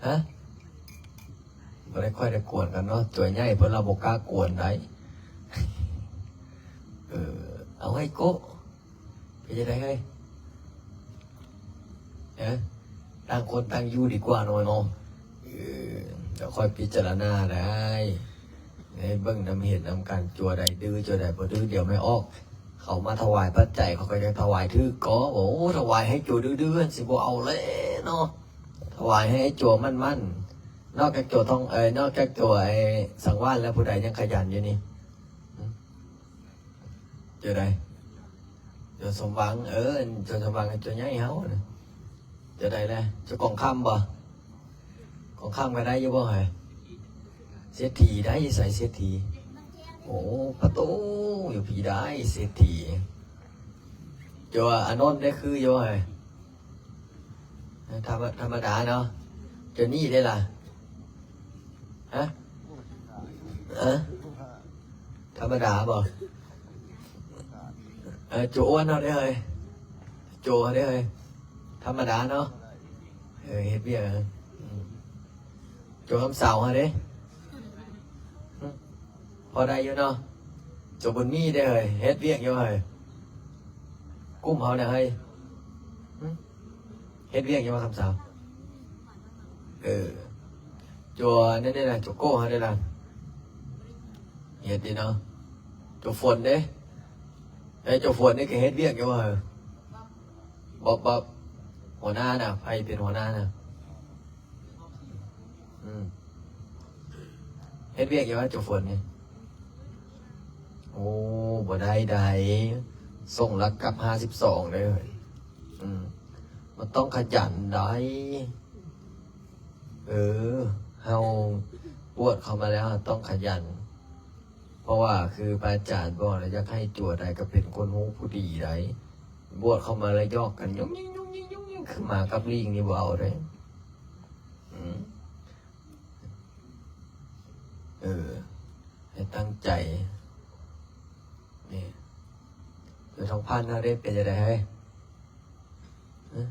ຮະ? ບໍ່ໄດ້ຄ່ອຍໄດ້ກວນກັນເນາະ ຕົວໃຫຍ່ເພິ່ນລະບໍ່ກ້າກວນໃດ໋. ເອີ ເອົາໃຫ້ໂກະ ເປັນຈັ່ງໃດເຮີ້ຍ? ຮະ? ຕ່າງຄົນຕ່າງຢູ່ດີກວ່າເນາະ ເນາະ. ເອີ ແລ້ວຄ່ອຍພິຈາລະນາໄດ້ ໃຫ້ເບິ່ງນຳເຫັນນຳກັນ ຈົວໃດດື້ ຈົວໃດບໍ່ດື້. ດຽວແມ່ອອກເຂົາມາຖວາຍປັດໄຈ ເຂົາກໍຢາກຖວາຍຖືກກໍ ໂອ້ ຖວາຍໃຫ້ຈົວດື້ໆ ຊິບໍ່ເອົາແລ້ວເນາະ. ຖວາຍໃຫ້ຈົວໝັ້ນໆ ນອກຈາກຈົວທອງ ເອີ ນອກຈາກຈົວໄອ້ສັງວານແລ້ວ ຜູ້ໃດຍັງຂະຫຍັນຢູ່ນີ້? ເຈົ້າໃດ? ເຈົ້າສົມຫວັງ. ເອີ ເຈົ້າສົມຫວັງ ເຈົ້າໃຫຍ່ເຮົານະ. ເຈົ້າໃດແລະ? ເຈົ້າກອງຄຳບໍ່? ກອງຄຳກໍໄດ້ຢູ່ບໍ່ເຮີ້ຍ? ເສດຖີໄດ້ ໃສເສດຖີ? ໂອ້ ປະຕູ ຢູ່ພີ້ໄດ້ເສດຖີ. ເຈົ້າອານົນໄດ້ຄືຢູ່ເຮີ້ຍ? ທຳມະ ທຳມະດາເນາະ. ໂຈນີ້ເດ້ລະ? ຮະ? ຮະ? ທຳມະດາບໍ່? ເອີ ໂຈອ້ວນເຮົາເດ້ເຮີ້ຍ ໂຈເຮົາເດ້ເຮີ້ຍ. ທຳມະດາເນາະ. ເອີ ເຮັດວຽກ ອືມ ໂຈຄຳເຊົາເຮົາເດ້. ພໍໄດ້ຢູ່ເນາະ. ໂຈບຸນມີເດ້ເຮີ້ຍ ເຮັດວຽກຢູ່ເຮີ້ຍ ກຸ່ມເຮົານະເຮີ້ຍ. ຫຶ? ເຮັດວຽກຢູ່ວ່າຄຳເຊົາ? ເອີ ໂຈນັ້ນເດ້ລະ ໂຈໂກ້ເຮົາເດ້ລະ ເຮັດຢູ່ເນາະ. ໂຈຝົນເດ້? ເອີ ໂຈຝົນນີ້ກໍເຮັດວຽກຢູ່ວ່າ? ບອບ ບອບ ຫົວໜ້ານະ ໃຜເປັນຫົວໜ້ານະ? ອືມ ເຮັດວຽກຢູ່ວ່າ ໂຈຝົນນີ້? ໂອ້ ບໍ່ໄດ້ໃດ ສົ່ງລັກກັບຫ້າສິບສອງເດີ. ອືມ ມັນຕ້ອງຂະຫຍັນໃດ. ເອີ ເຮົາບວດເຂົ້າມາແລ້ວ ເຮົາຕ້ອງຂະຫຍັນ. ເພາະວ່າຄືພະອາຈານບອກແລ້ວ ຢາກໃຫ້ຈົວໃດກໍເປັນຄົນຮູ້ຜູ້ດີໃດ. ບວດເຂົ້າມາແລ້ວຢອກກັນ ຍຸກຍິກ ຍຸກຍິກ ຍຸກຍິກ ຄືໝາກັບລີງນີ້ ບໍ່ເອົາເດ້. ອືມ ເອີ ໃຫ້ຕັ້ງໃຈ. ນີ້ ເຈົ້າທອງພັນເຮົາເດ້ ເປັນຈັ່ງໃດເຮີ້ຍ? ຮະ?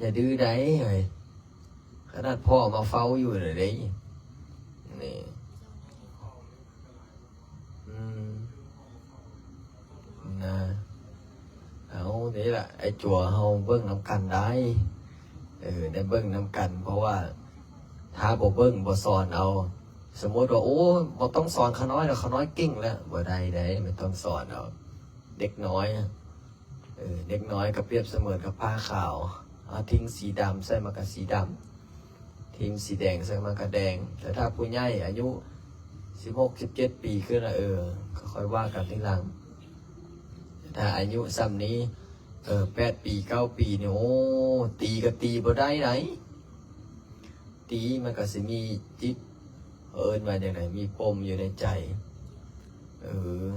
ຢ່າດື້ໃດເຮີ້ຍ ຂະໜາດພໍ່ມາເຝົ້າຢູ່ເລີຍເດ້. ນີ້ ອືມ ນະ ເອົາ ນີ້ລະ ໄອ້ຈົວເຮົາເບິ່ງນຳກັນໄດ້. ເອີ ໄດ້ເບິ່ງນຳກັນ ເພາະວ່າຖ້າບໍ່ເບິ່ງ ບໍ່ສອນເອົາ ສົມມຸດວ່າ ໂອ້ ບໍ່ຕ້ອງສອນຂ້ານ້ອຍດອກ ຂ້ານ້ອຍເກັ່ງແລ້ວ ບໍ່ໄດ້ເດ້ ມັນຕ້ອງສອນເອົາເດັກນ້ອຍ. ເອີ ເດັກນ້ອຍກໍປຽບສະເໝືອນກັບຜ້າຂາວ ເຮົາຖິ້ມສີດຳໃສ່ມັນກໍສີດຳ ຖິ້ມສີແດງໃສ່ມັນກໍແດງ. ແຕ່ຖ້າຜູ້ໃຫຍ່ອາຍຸສິບຫົກ ສິບເຈັດປີຂຶ້ນລະ ເອີ ກໍຄ່ອຍວ່າກັນທີຫຼັງ. ແຕ່ຖ້າອາຍຸສ່ຳນີ້ ເອີ ແປດປີ ເກົ້າປີນີ້ ໂອ້ ຕີກໍຕີບໍ່ໄດ້ໃດ. ຕີມັນກໍຊິມີຈິດ ເອີ້ນວ່າຈັ່ງໃດ ມີປົມຢູ່ໃນໃຈ. ເອີ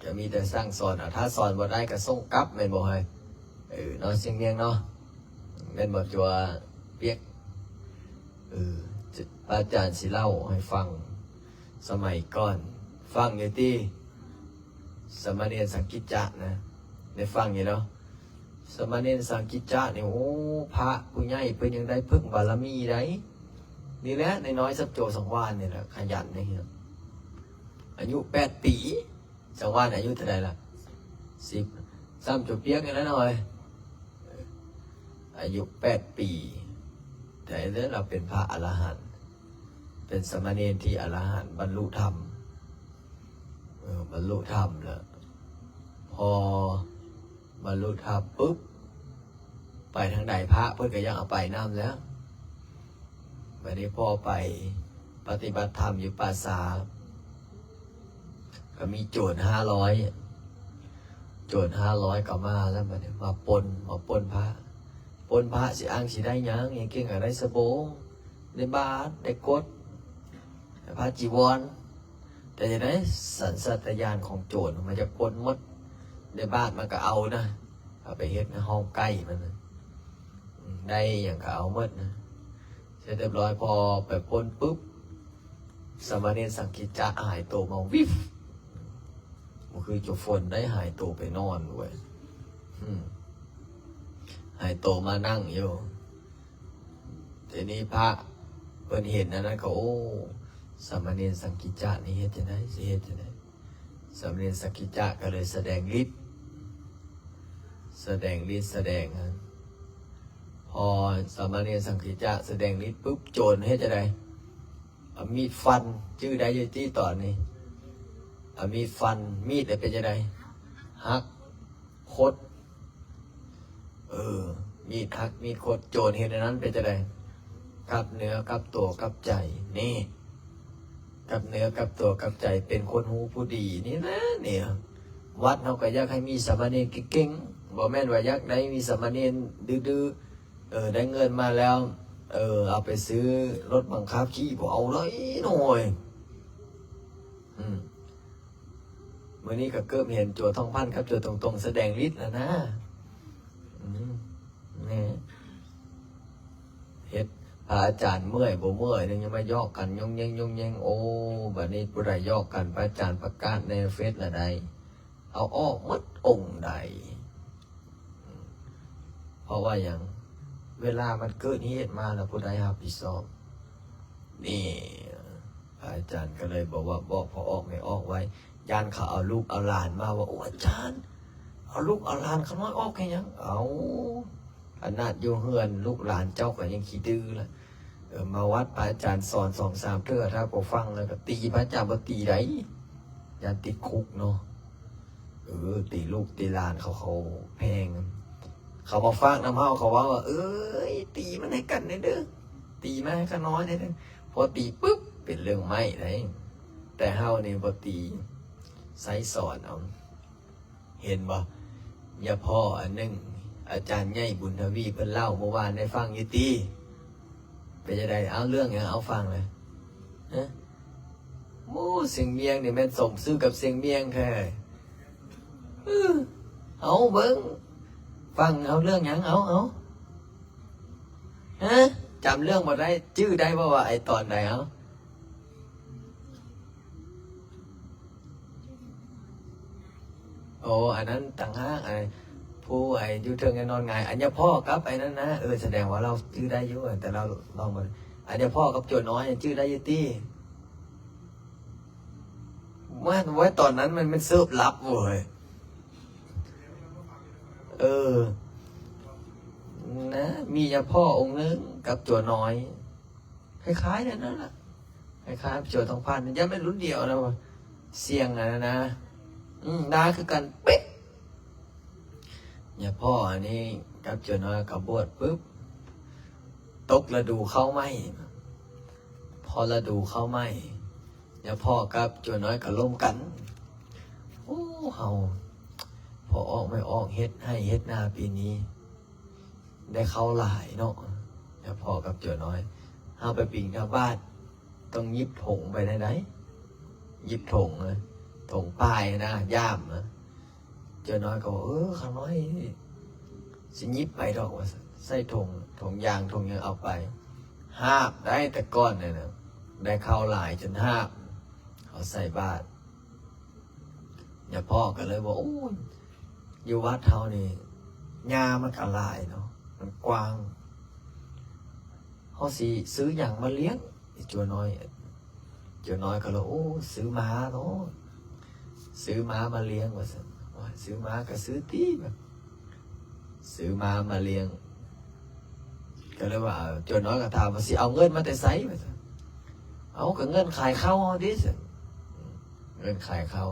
ຈະມີແຕ່ສັ່ງສອນເອົາ ຖ້າສອນບໍ່ໄດ້ກໍສົ່ງກັບ ແມ່ນບໍ່ເຮີ້ຍ? ເອີ ເນາະ ຊຽງມຽງເນາະ ແມ່ນບໍ່ ຈົວປຽກ? ເອີ ພະອາຈານຊິເລົ່າໃຫ້ຟັງ ສະໄໝກ່ອນ ຟັງຢູ່ຕິ ສາມະເນນສັງກິດຈະນະ ໄດ້ຟັງຢູ່ເນາະ. ສາມະເນນສັງກິດຈະນີ້ ໂອ້ ພະຜູ້ໃຫຍ່ເພິ່ນຍັງໄດ້ເພິ່ງບາລະມີໃດ. ນີ້ແຫຼະ ນ້ອຍໆ ສ່ຳໂຈສັງວານນີ້ແຫຼະ ຂະຫຍັນເດ້. ອາຍຸແປດປີ ສັງວານອາຍຸເທົ່າໃດລະ? ສິບ ສ່ຳໂຈປຽກນີ້ແຫຼະນ້ອຍ ອາຍຸແປດປີ ແຕ່ລາວເປັນພະອະລະຫັນ ເປັນສາມະເນນທີ່ອະລະຫັນ ບັນລຸທຳ ເອີ ບັນລຸທຳແລ້ວ ພໍບັນລຸທຳປຶບ ໄປທາງໃດພະເພິ່ນກໍຢາກເອົາໄປນຳແລ້ວ. ບັດນີ້ພໍໄປປະຕິບັດທຳຢູ່ປ່າຊ້າ ກໍມີໂຈນຫ້າຮ້ອຍ ໂຈນຫ້າຮ້ອຍກໍມາແລ້ວ ບັດນີ້ມາປົນ ມາປົນພະ ປົນພະຊິອ້າງຊິໄດ້ຫຍັງ? ຍັງເກັ່ງກໍໄດ້ສະໂບງ ໄດ້ບາດ ໄດ້ກົດ ໄດ້ຜ້າຈີວອນ. ແຕ່ຈັ່ງໃດ ສັນຊາດຕະຍານຂອງໂຈນມັນຢາກປົນໝົດ ໄດ້ບາດມັນກໍເອົານະ ເອົາໄປເຮັດໃນຫ້ອງໄກ່ມັນນະ ໄດ້ຫຍັງກໍເອົາໝົດນະ. ເສັດຮຽບຮ້ອຍ ພໍໄປປົນປຶບ ສາມະເນນສັງກິດຈະຫາຍໂຕມາວິບ ບໍ່ຄືໂຈຝົນໄດ້ຫາຍໂຕໄປນອນເວີຍ ຫາຍໂຕມານັ່ງຢູ່. ທີນີ້ພະເພິ່ນເຫັນອັນນັ້ນກໍ ໂອ້ ສາມະເນນສັງກິດຈະນີ້ເຮັດຈັ່ງໃດ ຊິເຮັດຈັ່ງໃດ? ສາມະເນນສັກກິດຈະກໍເລີຍສະແດງລິດ ສະແດງລິດ ສະແດງ ພໍສາມະເນນສັກກິດຈະສະແດງລິດປຶບ ໂຈນເຮັດຈັ່ງໃດ? ເອົາມີດຟັນ ຈື່ໄດ້ຢູ່ຕິຕອນນີ້? ເອົາມີດຟັນ ມີດເປັນຈັ່ງໃດ? ຫັກ ຄົດ ເອີ ມີດຫັກ ມີດຄົດ ໂຈນເຮັດອັນນັ້ນເປັນຈັ່ງໃດ? ກັບເນື້ອກັບຕົວກັບໃຈ ນີ້ ກັບເນື້ອກັບຕົວກັບໃຈ ເປັນຄົນຮູ້ຜູ້ດີນີ້ນະ ນີ້ ວັດເຮົາກໍຢາກໃຫ້ມີສາມະເນນເກັ່ງໆ ບໍ່ແມ່ນວ່າຢາກໄດ້ມີສາມະເນນດື້ໆ ເອີ ໄດ້ເງິນມາແລ້ວ ເອີ ເອົາໄປຊື້ລົດບັງຄັບຂີ່ ບໍ່ເອົາເລີຍໂອ້ຍ ອືມ ມື້ນີ້ກໍເກີບເຫັນຈົວທອງພັນກັບຈົວຕົງໆ ສະແດງລິດແລ້ວນະ ອືມ ແນ່ ເຮັດພະອາຈານເມື່ອຍບໍ່ເມື່ອຍ ຍັງມາຢອກກັນຍົງເຍົງຍົງເຍົງ ໂອ້ ບັດນີ້ຜູ້ໃດຢອກກັນ ພະອາຈານປະກາດໃນເຟສລະໄດ໋ ເອົາອອກໝົດອົງໃດ ເພາະວ່າຫຍັງ? ເວລາມັນເກີດເຫດມາແລ້ວ ຜູ້ໃດຮັບຜິດຊອບ? ນີ້ ພະອາຈານກໍເລີຍບອກວ່າ ບອກພໍ່ອອກແມ່ອອກໄວ້ ຢ້ານເຂົາເອົາລູກເອົາຫຼານມາວ່າ ໂອ້ ອາຈານ ເອົາລູກເອົາຫຼານຂ້ານ້ອຍອອກເຮັດຫຍັງ? ເອົາ ຂະໜາດຢູ່ເຮືອນລູກຫຼານເຈົ້າກໍຍັງຂີ້ດື້ລະ ເອີ ມາວັດພະອາຈານສອນສອງສາມເທື່ອ ຖ້າບໍ່ຟັງແລ້ວກໍຕີ ພະອາຈານບໍ່ຕີໃດ໋ ຢ້ານຕິດຄຸກເນາະ ເອີ ຕີລູກຕີຫຼານເຂົາ ເຂົາແພງ ເຂົາມາຝາກນຳເຮົາ ເຂົາເວົ້າວ່າ ເອີຍ ຕີມັນໃຫ້ກັນແດ່ເດີ ຕີມາໃຫ້ຂ້ານ້ອຍແດ່ເດີ ພໍຕີປຶບ ເປັນເລື່ອງໃໝ່ໄດ໋ ແຕ່ເຮົານີ້ບໍ່ຕີ ໃຊ້ສອນເອົາ ເຫັນບໍ່? ຍາພໍ່ອັນໜຶ່ງ ອາຈານໃຫຍ່ບຸນທະວີເພິ່ນເລົ່າເມື່ອວານໄດ້ຟັງຢູ່ຕິ? ເປັນຈັ່ງໃດ? ເອົາເລື່ອງຫຍັງ? ເອົາຟັງແຫຼະ ຮະ? ໂອ້ ຊຽງມຽງນີ້ແມ່ນສົມຊື່ກັບຊຽງມຽງແທ້ ເອີ ເອົາເບິ່ງ ຟັງ ເອົາເລື່ອງຫຍັງ? ເອົາ ເອົາ ຮະ? ຈຳເລື່ອງບໍ່ໄດ້? ຈື່ໄດ້ບໍ່ວ່າໄອ້ຕອນໃດ? ເອົາ ໂອ້ ອັນນັ້ນຕ່າງຫາກ ໄອ້ ຜູ້ ໄອ້ ຢູ່ເທິງ ໄອ້ນອນຫງາຍ ອັນຍາພໍ່ກັບໄອ້ນັ້ນນະ ເອີ ສະແດງວ່າລາວຈື່ໄດ້ຢູ່ ແຕ່ລາວລອງເບິ່ງ ອັນຍາພໍ່ກັບໂຈນ້ອຍ ຈື່ໄດ້ຢູ່ຕິ? ວ່າ ວ່າຕອນນັ້ນມັນ ມັນເສີບລັບເວີຍ ເອີ ນະ ມີຍາພໍ່ອົງໜຶ່ງກັບໂຈນ້ອຍ ຄ້າຍໆ ກັນນັ້ນລະ ຄ້າຍໆ ໂຈທອງພັນ ຢ້ານແມ່ນລຸ້ນດຽວນະ ສ່ຽງອັນນັ້ນນະ ອືມ ໜ້າຄືກັນເປະ ຍາພໍ່ອັນນີ້ກັບໂຈນ້ອຍກໍບວດປຶບ ຕົກລະດູເຂົ້າໃໝ່ ພໍລະດູເຂົ້າໃໝ່ ຍາພໍ່ກັບໂຈນ້ອຍກໍລົມກັນ ໂອ້ ເຮົາ ພໍ່ອອກແມ່ອອກ ເຮັດໄຮ່ເຮັດນາປີນີ້ ໄດ້ເຂົ້າຫຼາຍເນາະ ແລ້ວພໍ່ກັບໂຈນ້ອຍ ເຮົາໄປບິນທະບາດ ຕ້ອງຫຍິບຖົງໄປແນວໃດ ຫຍິບຖົງນະ ຖົງປ້າຍນະ ຢ້າມນະ ໂຈນ້ອຍກໍວ່າ ເອີ ຂ້ານ້ອຍຊິຫຍິບໄປດອກ ວ່າຊັ້ນ ໃສ່ຖົງ ຖົງຢາງ ຖົງຫຍັງເອົາໄປ ຫາບໄດ້ ແຕ່ກ່ອນນັ້ນນະ ໄດ້ເຂົ້າຫຼາຍຈົນຫາບ ເອົາໃສ່ບາດ ຍາພໍ່ກໍເລີຍວ່າ ໂອ້ຍ ຢູ່ວັດເຮົານີ້ຫຍ້າມັນກໍຫຼາຍເນາະ ມັນກວ້າງ ເຮົາຊິຊື້ຫຍັງມາລ້ຽງ? ໂຈນ້ອຍ ໂຈນ້ອຍກໍເລີຍ ໂອ້ ຊື້ມ້າເນາະ ຊື້ມ້າມາລ້ຽງວ່າຊັ້ນ ໂອ້ຍ ຊື້ມ້າກໍຊື້ຕິ ຊື້ມ້າມາລ້ຽງ ກໍເລີຍວ່າ ໂຈນ້ອຍກໍຖາມວ່າ ຊິເອົາເງິນມາແຕ່ໃສ? ວ່າຊັ້ນ ເອົາ ກໍເງິນຂາຍເຂົ້າເຮົາເດ້ຊັ້ນ ເງິນຂາຍເຂົ້າ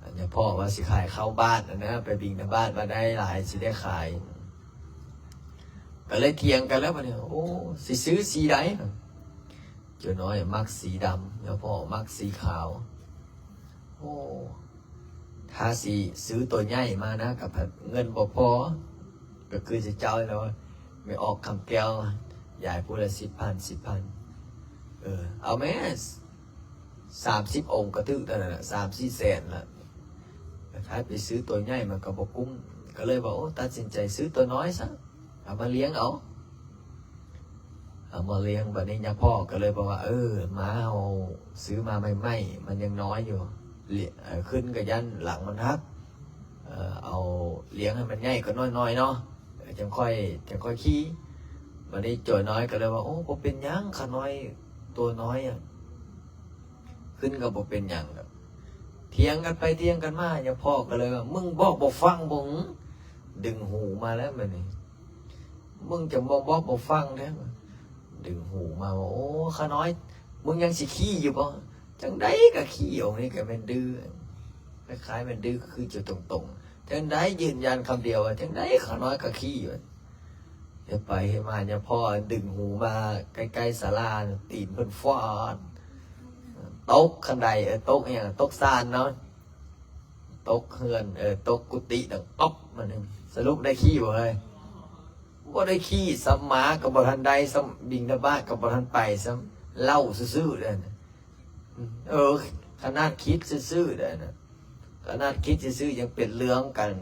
ອັນຍາພໍ່ວ່າຊິຂາຍເຂົ້າບາດຫັ້ນນະ ໄປບິນທະບາດມາໄດ້ຫຼາຍ ຊິໄດ້ຂາຍ ກໍເລີຍຖຽງກັນແລ້ວບັດນີ້ ໂອ້ ຊິຊື້ສີໃດ? ໂຈນ້ອຍມັກສີດຳ ຍາພໍ່ມັກສີຂາວ ໂອ້ ຖ້າຊິຊື້ໂຕໃຫຍ່ມານະ ກໍພັດເງິນບໍ່ພໍ ກໍຄືເຈົ້າແລ້ວ ແມ່ອອກຄຳແກ້ວ ຢາຍຜູ້ລະສິບພັນ ສິບພັນ ເອີ ເອົາແມ້ ສາມສິບອົງກໍຖືກແລ້ວນັ້ນນະ ສາມສີ່ແສນລະ ຖ້າໄປຊື້ໂຕໃຫຍ່ມັນກໍບໍ່ກຸ້ມ ກໍເລີຍວ່າ ໂອ້ ຕັດສິນໃຈຊື້ໂຕນ້ອຍຊະ ເອົາມາລ້ຽງເອົາ ເອົາມາລ້ຽງ ບັດນີ້ຍາພໍ່ກໍເລີຍບອກວ່າ ເອີ ມ້າເຮົາຊື້ມາໃໝ່ໆ ມັນຍັງນ້ອຍຢູ່ ເອີ ຂຶ້ນກໍຢ້ານຫຼັງມັນຫັກ ເອີ ເອົາລ້ຽງໃຫ້ມັນໃຫຍ່ກວ່າໜ້ອຍໆເນາະ ເອີ ຈັ່ງຄ່ອຍ ຈັ່ງຄ່ອຍຂີ່ ບັດນີ້ໂຈນ້ອຍກໍເລີຍວ່າ ໂອ້ ບໍ່ເປັນຫຍັງ ຂ້ານ້ອຍໂຕນ້ອຍ ຂຶ້ນກໍບໍ່ເປັນຫຍັງດອກ ຖຽງກັນໄປຖຽງກັນມາ ຍາພໍ່ກໍເລີຍວ່າ ມຶງບອກບໍ່ຟັງບໍ? ດຶງຫູມາແລ້ວບັດນີ້ ມຶງຈະບໍ່ບອກບໍ່ຟັງແທ້. ດຶງຫູມາວ່າ ໂອ້ ຂ້ານ້ອຍ ມຶງຍັງຊິຂີ້ຢູ່ບໍ່? ຈັ່ງໃດກໍຂີ້. ອົງນີ້ກໍແມ່ນດື້ ຄ້າຍໆແມ່ນດື້ ຄືເຈົ້າຕົງໆ. ຈັ່ງໃດ ຢືນຢັນຄຳດຽວວ່າ ຈັ່ງໃດຂ້ານ້ອຍກໍຂີ້. ເຮັດໄປເຮັດມາ ຍາພໍ່ດຶງຫູມາໃກ້ໆສາລາ ຕີນເພິ່ນຟາດ ຕົກຄັນໄດ ເອີ ຕົກອີ່ຫຍັງ ຕົກຊານເນາະ ຕົກເຮືອນ ເອີ ຕົກກຸຕິ ດັງຕອບມາໜຶ່ງ. ສະຫຼຸບໄດ້ຂີ້ບໍ່ເຮີ້ຍ? ບໍ່ໄດ້ຂີ້ຊ້ຳ. ໝາກໍບໍ່ທັນໄດ້ຊ້ຳ ບິນທະບາດກໍບໍ່ທັນໄປຊ້ຳ ເລົ່າຊື່ໆເດ້. ເອີ ຂະໜາດຄິດຊື່ໆເດ້ນະ ຂະໜາດຄິດຊື່ໆຍັງເປັນເລື່ອງກັນ.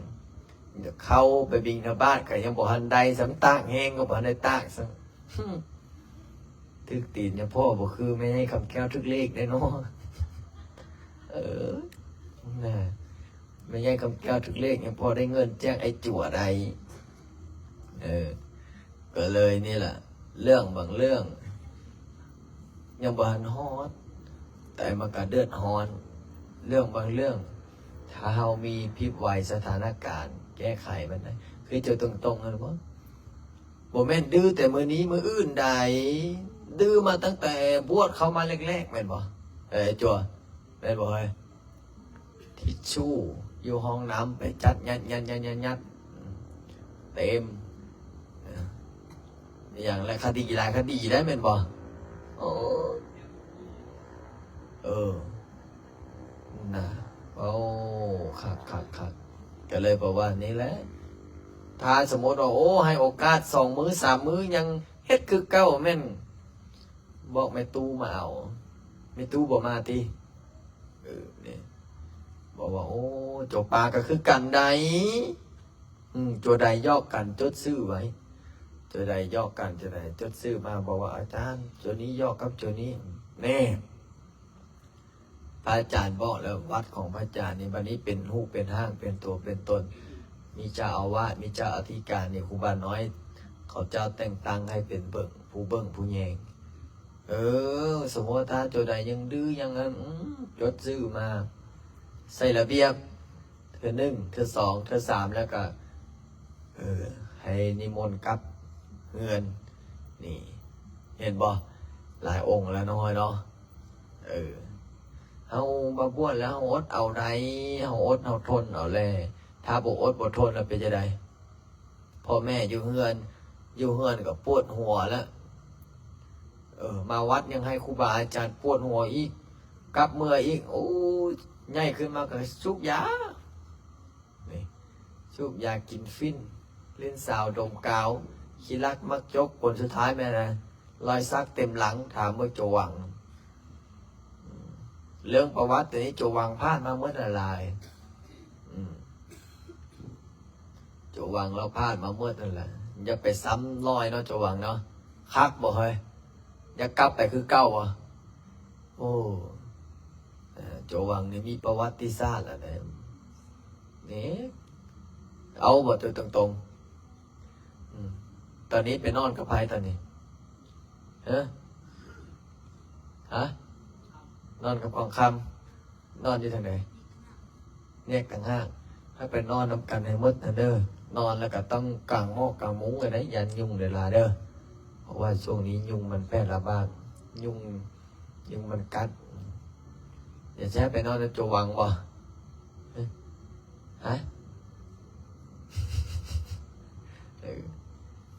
ເຂົ້າໄປບິນທະບາດກໍຍັງບໍ່ທັນໄດ້ຊ້ຳ ຕາກແຫ້ງກໍບໍ່ທັນໄດ້ຕາກຊ້ຳ. ຖືກຕີນຍາພໍ່ບໍ່ຄືແມ່ໃຫຍ່ຄຳແກ້ວຖືກເລກເດ້ເນາະ. ເອີ ນະ ແມ່ໃຫຍ່ຄຳແກ້ວຖືກເລກ ຍັງພໍໄດ້ເງິນແຈກໄອ້ຈົວໄດ້. ເອີ ກໍເລີຍນີ້ລະ ເລື່ອງບາງເລື່ອງຍັງບໍ່ທັນຮອດ ແຕ່ມັນກໍເດືອດຮ້ອນ. ເລື່ອງບາງເລື່ອງ ຖ້າເຮົາມີພິບໄວ ສະຖານະການແກ້ໄຂມັນໄດ້ ຄືເຈົ້າຕົງໆນັ້ນບໍ່? ບໍ່ແມ່ນດື້ແຕ່ມື້ນີ້ມື້ອື່ນໃດ ດື້ມາຕັ້ງແຕ່ບວດເຂົ້າມາແລກໆ ແມ່ນບໍ່? ເອີ ໄອ້ຈົວ ແມ່ນບໍ່ເຮີ້ຍ? ທິດຊູຢູ່ຫ້ອງນ້ຳໄປຈັດ ຍັດໆໆໆ ເຕັມ. ເອີ ອີ່ຫຍັງແຫຼະ ຄະດີຫຼາຍຄະດີໄດ໋ ແມ່ນບໍ່? ໂອ້ ເອີ ນະ ໂອ້ ຄັກໆໆ ກໍເລີຍປະມານນີ້ແຫຼະ. ຖ້າສົມມຸດວ່າ ໂອ້ ໃຫ້ໂອກາດສອງມື້ສາມມື້ຍັງເຮັດຄືເກົ່າ ແມ່ນບອກແມ່ຕູ້ມາເອົາ ແມ່ຕູ້ບໍ່ມາຕິ? ເອີ ນີ້ ບອກວ່າ ໂອ້ ໂຈປາກໍຄືກັນໃດ໋. ອືມ ໂຈໃດຢອກກັນຈົດຊື່ໄວ້ ໂຈໃດຢອກກັນ ໂຈໃດຈົດຊື່ມາ ບອກວ່າ ອາຈານ ໂຈນີ້ຢອກກັບໂຈນີ້ ແນ່. ພະອາຈານບອກແລ້ວ ວັດຂອງພະອາຈານນີ້ ບັດນີ້ເປັນຮູບເປັນຮ່າງ ເປັນຕົວເປັນຕົນ ມີເຈົ້າອາວາດ ມີເຈົ້າອະທິການນີ້ ຄູບານ້ອຍເຂົາເຈົ້າແຕ່ງຕັ້ງໃຫ້ເປັນເບິ່ງ ຜູ້ເບິ່ງຜູ້ແຍງ. ເອີ ສົມມຸດວ່າຖ້າໂຈໃດຍັງດື້ຍັງອັນ ອືມ ຈົດຊື່ມາ ໃສ່ລະບຽບ ເທື່ອໜຶ່ງ ເທື່ອສອງ ເທື່ອສາມ ແລ້ວກໍ ເອີ ໃຫ້ນິມົນກັບເຮືອນ. ນີ້ ເຫັນບໍ່? ຫຼາຍອົງແລ້ວນ້ອຍເນາະ. ເອີ ເຮົາມາບວດແລ້ວ ເຮົາອົດເອົາໃດ ເຮົາອົດເຮົາທົນເອົາແລ. ຖ້າບໍ່ອົດບໍ່ທົນແລ້ວເປັນຈັ່ງໃດ? ພໍ່ແມ່ຢູ່ເຮືອນ ຢູ່ເຮືອນກໍປວດຫົວແລ້ວ ເອີ ມາວັດຍັງໃຫ້ຄູບາອາຈານປວດຫົວອີກ ກັບເມືອອີກ ໂອ້ຍ ໃຫຍ່ຂຶ້ນມາກໍສູບຢາ ນີ້ ສູບຢາ ກິນຝິ່ນ ຫຼິ້ນສາວ ດົມກາວ ຂີ້ລັກມັກຈົກ ຜົນສຸດທ້າຍແມ່ນຫຍັງ? ລອຍສັກເຕັມຫຼັງ ຖາມເບິ່ງໂຈຫວັງ. ເລື່ອງປະຫວັດຕົວນີ້ ໂຈຫວັງຜ່ານມາໝົດຫຼາຍໆ ອືມ ໂຈຫວັງລາວຜ່ານມາໝົດນັ້ນແຫຼະ ຢ່າໄປຊ້ຳລອຍເນາະ ໂຈຫວັງເນາະ. ຄັກບໍ່ເຮີ້ຍ? ຢາກກັບໄປຄືເກົ່າບໍ່? ໂອ້ ເອີ ໂຈຫວັງນີ້ມີປະຫວັດຕິສາດແລ້ວເດ້ ນີ້ ເອົາບໍ່? ຕົວຕົງໆ ອືມ ຕອນນີ້ໄປນອນກັບໃຜຕອນນີ້? ຮະ? ຮະ? ນອນກັບກອງຄຳ. ນອນຢູ່ທາງໃດ? ແຍກຕ່າງຫາກ. ໃຫ້ໄປນອນນຳກັນໃຫ້ໝົດຫັ້ນເດີ. ນອນແລ້ວກໍຕ້ອງກາງໝອກກາງມຸ້ງກັນໄດ໋ ຢ້ານຍຸງຫຼາຍໆເດີ. ເພາະວ່າຊ່ວງນີ້ຍຸງມັນແຜ່ລະບາດ. ຍຸງ ຍຸງມັນກັດ. ຢາກຊິໃຫ້ໄປນອນນຳໂຈຫວັງບໍ່? ຮະ? ຮະ? ເອີ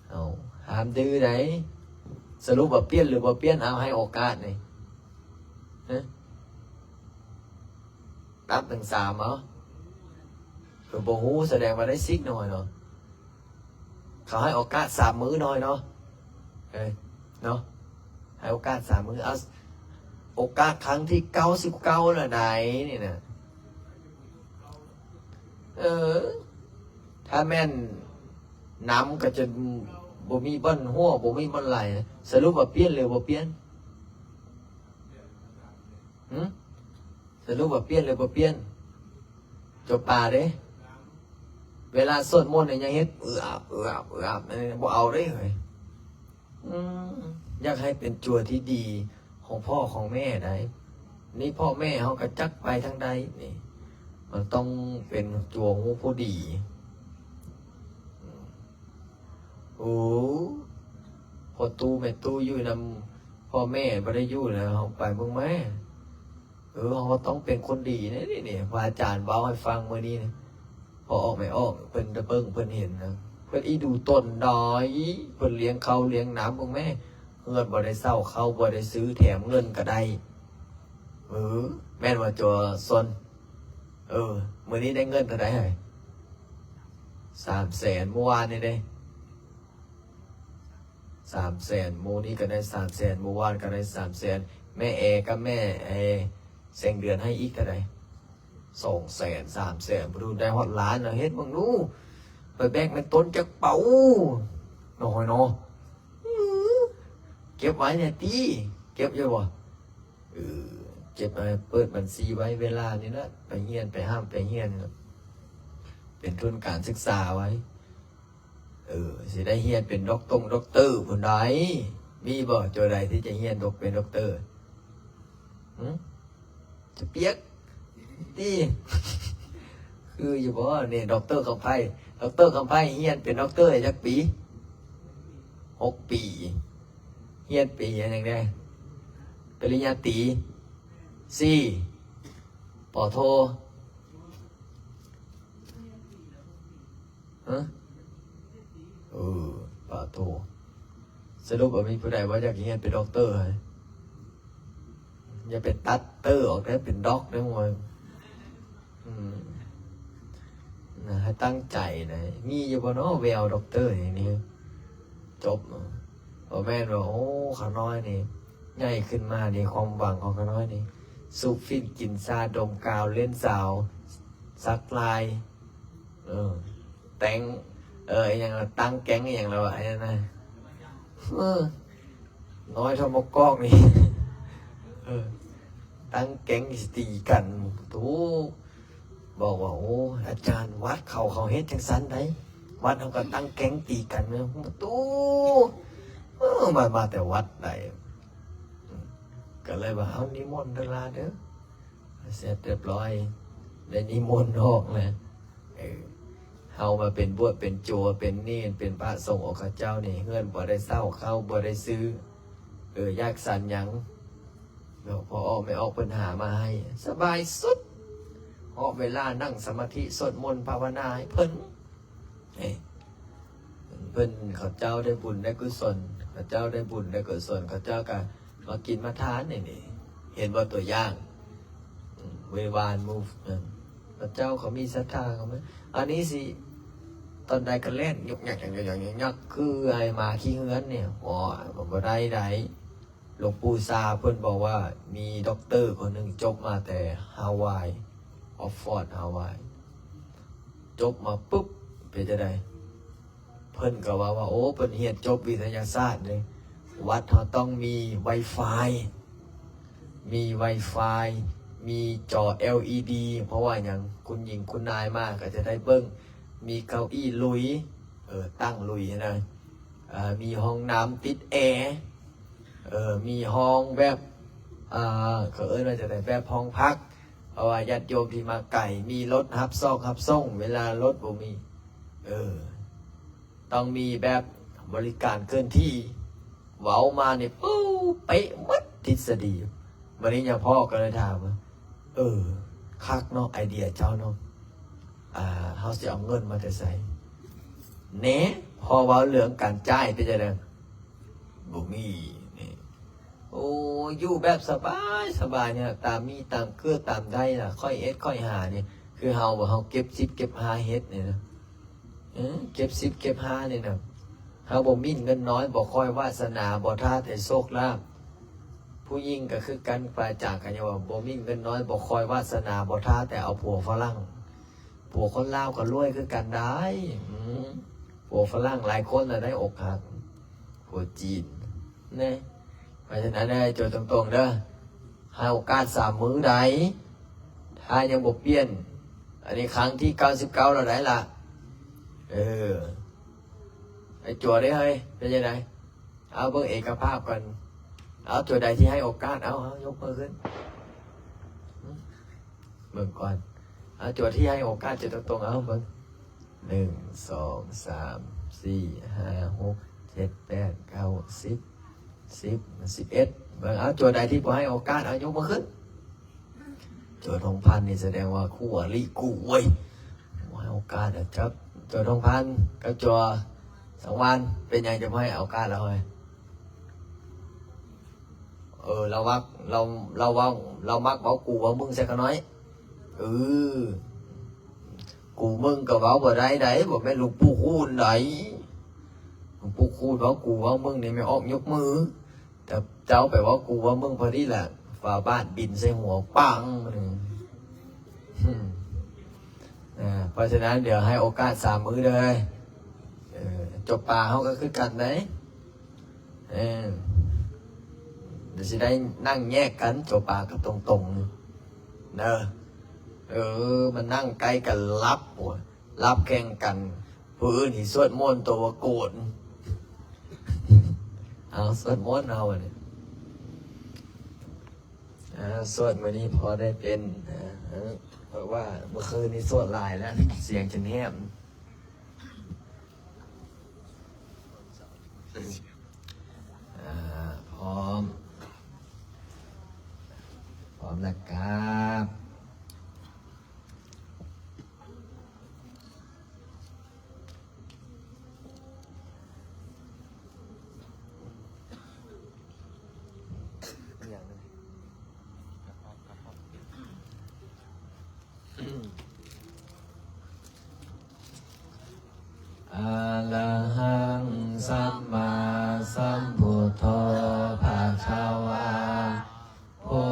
ເອົາ ຫ້າມດື້ໃດ໋. ສະຫຼຸບວ່າປ່ຽນຫຼືບໍ່ປ່ຽນ? ເອົາ ໃຫ້ໂອກາດນີ້. ຮະ? ນັບເຖິງສາມເອົາ. ເອີ ບໍ່ຮູ້ ສະແດງວ່າໄດ້ສິກໜ້ອຍເນາະ. ເຂົາໃຫ້ໂອກາດສາມມື້ໜ້ອຍເນາະ. ເອີ ເນາະ ໃຫ້ໂອກາດສາມມື້. ເອົາ ໂອກາດຄັ້ງທີເກົ້າສິບເກົ້າລະໃດ໋ນີ້ນະ. ເອີ ຖ້າແມ່ນນ້ຳກໍຈະບໍ່ມີບ່ອນຮົ່ວ ບໍ່ມີບ່ອນໄຫຼ. ສະຫຼຸບວ່າປ່ຽນຫຼືບໍ່ປ່ຽນ? ຫຶ? ສະຫຼຸບວ່າປ່ຽນຫຼືບໍ່ປ່ຽນ? ເຈົ້າປ່າເດ້ ເວລາສວດມົນນີ້ຍັງເຮັດເອືອບເອືອບເອືອບ ອັນນີ້ບໍ່ເອົາເດ້ເຮີ້ຍ. ອືມ ຢາກໃຫ້ເປັນຈົວທີ່ດີຂອງພໍ່ຂອງແມ່ໃດ໋. ນີ້ພໍ່ແມ່ເຮົາກໍຈັກໄປທາງໃດນີ້ ມັນຕ້ອງເປັນຕົວຮູ້ຜູ້ດີ. ໂອ້ ພໍ່ຕູ້ແມ່ຕູ້ຢູ່ນຳພໍ່ແມ່ບໍ່ໄດ້ຢູ່ແລ້ວ ເຮົາໄປເບິ່ງແມ້. ເອີ ເຮົາກໍຕ້ອງເປັນຄົນດີເດ້ນີ້ ນີ້ ພະອາຈານເວົ້າໃຫ້ຟັງມື້ນີ້ນີ້ ພໍ່ອອກແມ່ອອກ ເພິ່ນໄດ້ເບິ່ງເພິ່ນເຫັນນະ ເພິ່ນອີ່ດູຕົນດອຍ ເພິ່ນລ້ຽງເຂົ້າລ້ຽງນ້ຳເບິ່ງແມ້ ເຮືອນບໍ່ໄດ້ເຊົ່າ ເຂົ້າບໍ່ໄດ້ຊື້ ແຖມເງິນກໍໄດ້. ເອີ ແມ່ນບໍ່ ຕົວສົນ? ເອີ ມື້ນີ້ໄດ້ເງິນເທົ່າໃດ? ສາມແສນ ມື້ວານນີ້ເດ້ ສາມແສນ ມື້ນີ້ກໍໄດ້ສາມແສນ ມື້ວານກໍໄດ້ສາມແສນ ແມ່ແອກັບແມ່ ແອ ແສງເດືອນໃຫ້ອີກເທົ່າໃດ? ສອງແສນ ສາມແສນ ບໍ່ຮູ້ໄດ້ຮອດລ້ານແລ້ວ ເຮັດເບິ່ງດູ ໄປແບກແມ່ຕົ້ນຈັກເປົາ ນ້ອຍເນາະ. ອື ເກັບໄວ້ແດ່ຕິ ເກັບຢູ່ບໍ່? ເອີ ເກັບໄວ້ ເປີດບັນຊີໄວ້ ເວລານີ້ນະ ໄປຮຽນ ໄປຮ່ຳໄປຮຽນ ເປັນທຶນການສຶກສາໄວ້. ເອີ ຊິໄດ້ຮຽນເປັນດັອກຕົງດັອກເຕີພຸ້ນໃດ໋. ມີບໍ່ ໂຕໃດທີ່ຈະຮຽນດັອກ ເປັນດັອກເຕີ? ຫຶ? ຈະປຽກຕິ ຄືຢູ່ບໍ່ນີ້? ດັອກເຕີຄຳໄພ ດັອກເຕີຄຳໄພຮຽນເປັນດັອກເຕີຈັກປີ? ຫົກປີ. ຮຽນໄປຮຽນຫຍັງແດ່? ປະລິນຍາຕີ ສີ່ ປ.ໂທ ຮະ? ເອີ ປະໂທ ສະຫຼຸບວ່າມີຜູ້ໃດບໍ່ຢາກຮຽນເປັນດັອກເຕີ? ຢ່າໄປຕັດເຕີອອກເດີ ເປັນດັອກເດີ ໂອ້ຍ. ອືມ ນະ ໃຫ້ຕັ້ງໃຈນະ. ມີຢູ່ບໍ່ເນາະ ແວວດັອກເຕີນີ້? ຈົບ ບໍ່ແມ່ນວ່າ ໂອ້ ຂ້ານ້ອຍນີ້ ໃຫຍ່ຂຶ້ນມານີ້ ຄວາມຫວັງຂອງຂ້ານ້ອຍນີ້ ສູບຝິ່ນ ກິນຊາ ດົມກາວ ຫຼິ້ນສາວ ສັກລາຍ ເອີ ແຕ່ງ ເອີ ອີຫຍັງ ຕັ້ງແກັງອີຫຍັງແລ້ວ ອັນນັ້ນນະ ເອີ ນ້ອຍເທົ່າໝາກກອກນີ້ ເອີ ຕັ້ງແກັງຊິຕີກັນ. ໂທ້ ບອກວ່າ ໂອ້ ອາຈານ ວັດເຂົາ ເຂົາເຮັດຈັ່ງຊັ້ນໃດ໋ ວັດເຮົາກໍຕັ້ງແກັງຕີກັນ. ໂອ້ ເອີ ມາ ມາແຕ່ວັດໃດ? ກໍເລີຍວ່າ ເອົາ ນິມົນເດີຫຼາເດີ ເສັດຮຽບຮ້ອຍ ໄດ້ນິມົນອອກແລ້ວ. ເອີ ເຮົາມາເປັນບວດເປັນໂຈ ເປັນເນນ ເປັນພະສົງອົງຄະເຈົ້ານີ້ ເຮືອນບໍ່ໄດ້ເຊົ່າ ເຂົ້າບໍ່ໄດ້ຊື້ ເອີ ຢາກສັນຫຍັງ ເນາະ ພໍ່ອອກແມ່ອອກເພິ່ນຫາມາໃຫ້ ສະບາຍສຸດ. ເວລານັ່ງສະມາທິ ສວດມົນ ພາວະນາໃຫ້ເພິ່ນ ເອີ ເພິ່ນ ເຂົາເຈົ້າໄດ້ບຸນໄດ້ກຸສົນ ເຂົາເຈົ້າໄດ້ບຸນໄດ້ກຸສົນ ເຂົາເຈົ້າກໍມາກິນມາທານນີ້ ນີ້ ເຫັນບໍ່ ຕົວຢ່າງ ເວວານ ມູຟ ເຂົາເຈົ້າເຂົາມີສັດທາ ເຂົາມີ ອັນນີ້ຊິ ຕອນໃດກໍແລ່ນຍຸກຍັກ ຍັກ ຍັກ ຍັກ ຄືໄອ້ໝາຂີ້ເຮືອນນີ້ ໂອ້ຍ ມັນບໍ່ໄດ້ໃດ. ຫຼວງປູ່ຊາເພິ່ນບອກວ່າ ມີດັອກເຕີຄົນໜຶ່ງຈົບມາແຕ່ຮາວາຍ ອອກຟອດ ຮາວາຍ ຈົບມາປຶບ ເປັນຈັ່ງໃດ? ເພິ່ນກໍເວົ້າວ່າ ໂອ້ ເພິ່ນຮຽນຈົບວິທະຍາສາດເດ້ ວັດເຮົາຕ້ອງມີໄວຟາຍ ມີໄວຟາຍ ມີຈໍແອລອີດີ ເພາະວ່າຫຍັງ? ຄຸນຍິງຄຸນນາຍມາກໍຈະໄດ້ເບິ່ງ ມີເກົ້າອີ່ລຸຍ ເອີ ຕັ້ງລຸຍນະ ເອີ ມີຫ້ອງນ້ຳຕິດແອ ເອີ ມີຫ້ອງແບບ ເອີ ເຂົາເອີ້ນວ່າຈັ່ງໃດ ແບບຫ້ອງພັກ ເພາະວ່າຍາດໂຍມທີ່ມາໄກ ມີລົດຮັບຊອກຮັບສົ່ງ ເວລາລົດບໍ່ມີ ເອີ ຕ້ອງມີແບບບໍລິການເຄື່ອນທີ່. ເວົ້າມານີ້ ປຶ້ ເປະໝົດທິດສະດີ. ບັດນີ້ຍາພໍ່ກໍເລີຍຖາມວ່າ ເອີ ຄັກເນາະ ໄອເດຍເຈົ້າເນາະ ອ່າ ເຮົາຊິເອົາເງິນມາແຕ່ໃສ? ແນ່ ພໍເວົ້າເລື່ອງການຈ່າຍເປັນຈັ່ງໃດ? ບໍ່ມີນີ້. ໂອ້ ຢູ່ແບບສະບາຍ ສະບາຍນີ້ ຕາມມີຕາມເກີດຕາມໄດ້ລະ ຄ່ອຍເຮັດຄ່ອຍຫານີ້ ຄືເຮົາ ເຮົາເກັບສິບເກັບຫ້າເຮັດນີ້ນະ ເອີ ເກັບສິບເກັບຫ້ານີ້ນະ ເຮົາບໍ່ໝິ່ນເງິນນ້ອຍ ບໍ່ຄອຍວາດສະໜາ ບໍ່ທ້າແຕ່ໂຊກລາບ. ຜູ້ຍິງກໍຄືກັນ ປາຈາກກັນຍັງວ່າ ບໍ່ໝິ່ນເງິນນ້ອຍ ບໍ່ຄອຍວາດສະໜາ ບໍ່ທ້າແຕ່ເອົາຜົວຝຣັ່ງ. ຜົວຄົນລາວກໍລວຍຄືກັນໄດ໋ ອືມ ຜົວຝຣັ່ງຫຼາຍຄົນລະໄດ້ອົກຫັກ ຜົວຈີນ ແນ່. ເພາະສະນັ້ນ ໂຈຕົງໆເດີ ໃຫ້ໂອກາດສາມມື້ໃດ໋ ຖ້າຍັງບໍ່ປ່ຽນ ອັນນີ້ຄັ້ງທີເກົ້າສິບເກົ້າແລ້ວໄດ໋ລະ ເອີ ໄອ້ຈົວເດ້ເຮີ້ຍ ເປັນຈັ່ງໃດ? ເອົາເບິ່ງເອກະພາບກ່ອນ ເອົາ ຕົວໃດທີ່ໃຫ້ໂອກາດ ເອົາ ເອົາ ຍົກມືຂຶ້ນ ເບິ່ງກ່ອນ. ເອົາ ຕົວທີ່ໃຫ້ໂອກາດຈະຕົງໆ ເອົາເບິ່ງ ໜຶ່ງ ສອງ ສາມ ສີ່ ຫ້າ ຫົກ ເຈັດ ແປດ ເກົ້າ ສິບ ສິບ ສິບເອັດ ເບິ່ງ. ເອົາ ຕົວໃດທີ່ບໍ່ໃຫ້ໂອກາດ ເອົາ ຍົກມືຂຶ້ນ. ຕົວທອງພັນນີ້ສະແດງວ່າຄູ່ອະລິກູເວີຍ ບໍ່ໃຫ້ໂອກາດ. ເອົາ ຈັບຕົວທອງພັນກັບຕົວສັງວານ ເປັນຫຍັງຈະບໍ່ໃຫ້ໂອກາດລາວເຮີ້ຍ? ເອີ ລາວມັກ ລາວ ລາວເວົ້າ ລາວມັກເວົ້າກູເວົ້າມຶງໃສ່ຂ້ານ້ອຍ. ເອີ ກູມຶງກໍເວົ້າບໍ່ໄດ້ໃດ໋ ບໍ່ແມ່ນຫຼວງປູ່ຄູນໃດ໋. ຫຼວງປູ່ຄູນເວົ້າກູເວົ້າມຶງນີ້ແມ່ນອອກຍົກມື, ແຕ່ເຈົ້າໄປເວົ້າກູເວົ້າມຶງພໍດີລະ ຟ້າບາດບິນໃສ່ຫົວປັງ. ເອີ ເພາະສະນັ້ນ ດຽວໃຫ້ໂອກາດສາມມື້ເດີ. ເອີ ຈົບປາເຮົາກໍຄືກັນໄດ໋. ເອີ ດຽວຊິໄດ້ນັ່ງແຍກກັນ ໂຈປາກັບຕົງໆ ເດີ. ເອີ ມານັ່ງໃກ້ກັນຫຼັບ ໂອ້ຍ ຫຼັບແຂ່ງກັນ. ຜູ້ອື່ນຊິສວດມົນ ໂຕວ່າໂກນ. ເອົາ ສວດມົນເອົາບັດນີ້. ອ່າ ສວດມື້ນີ້ພໍໄດ້ເປັນ ເພາະວ່າມື້ຄືນນີ້ສວດຫຼາຍແລ້ວ ສຽງຈົນແຫບ. ອ່າ ພ້ອມ ພ້ອມແລ້ວກາບ. ອະລະຫັງ ສຳມາສຳພຸດໂທ ພະຄະວາ. ພຸ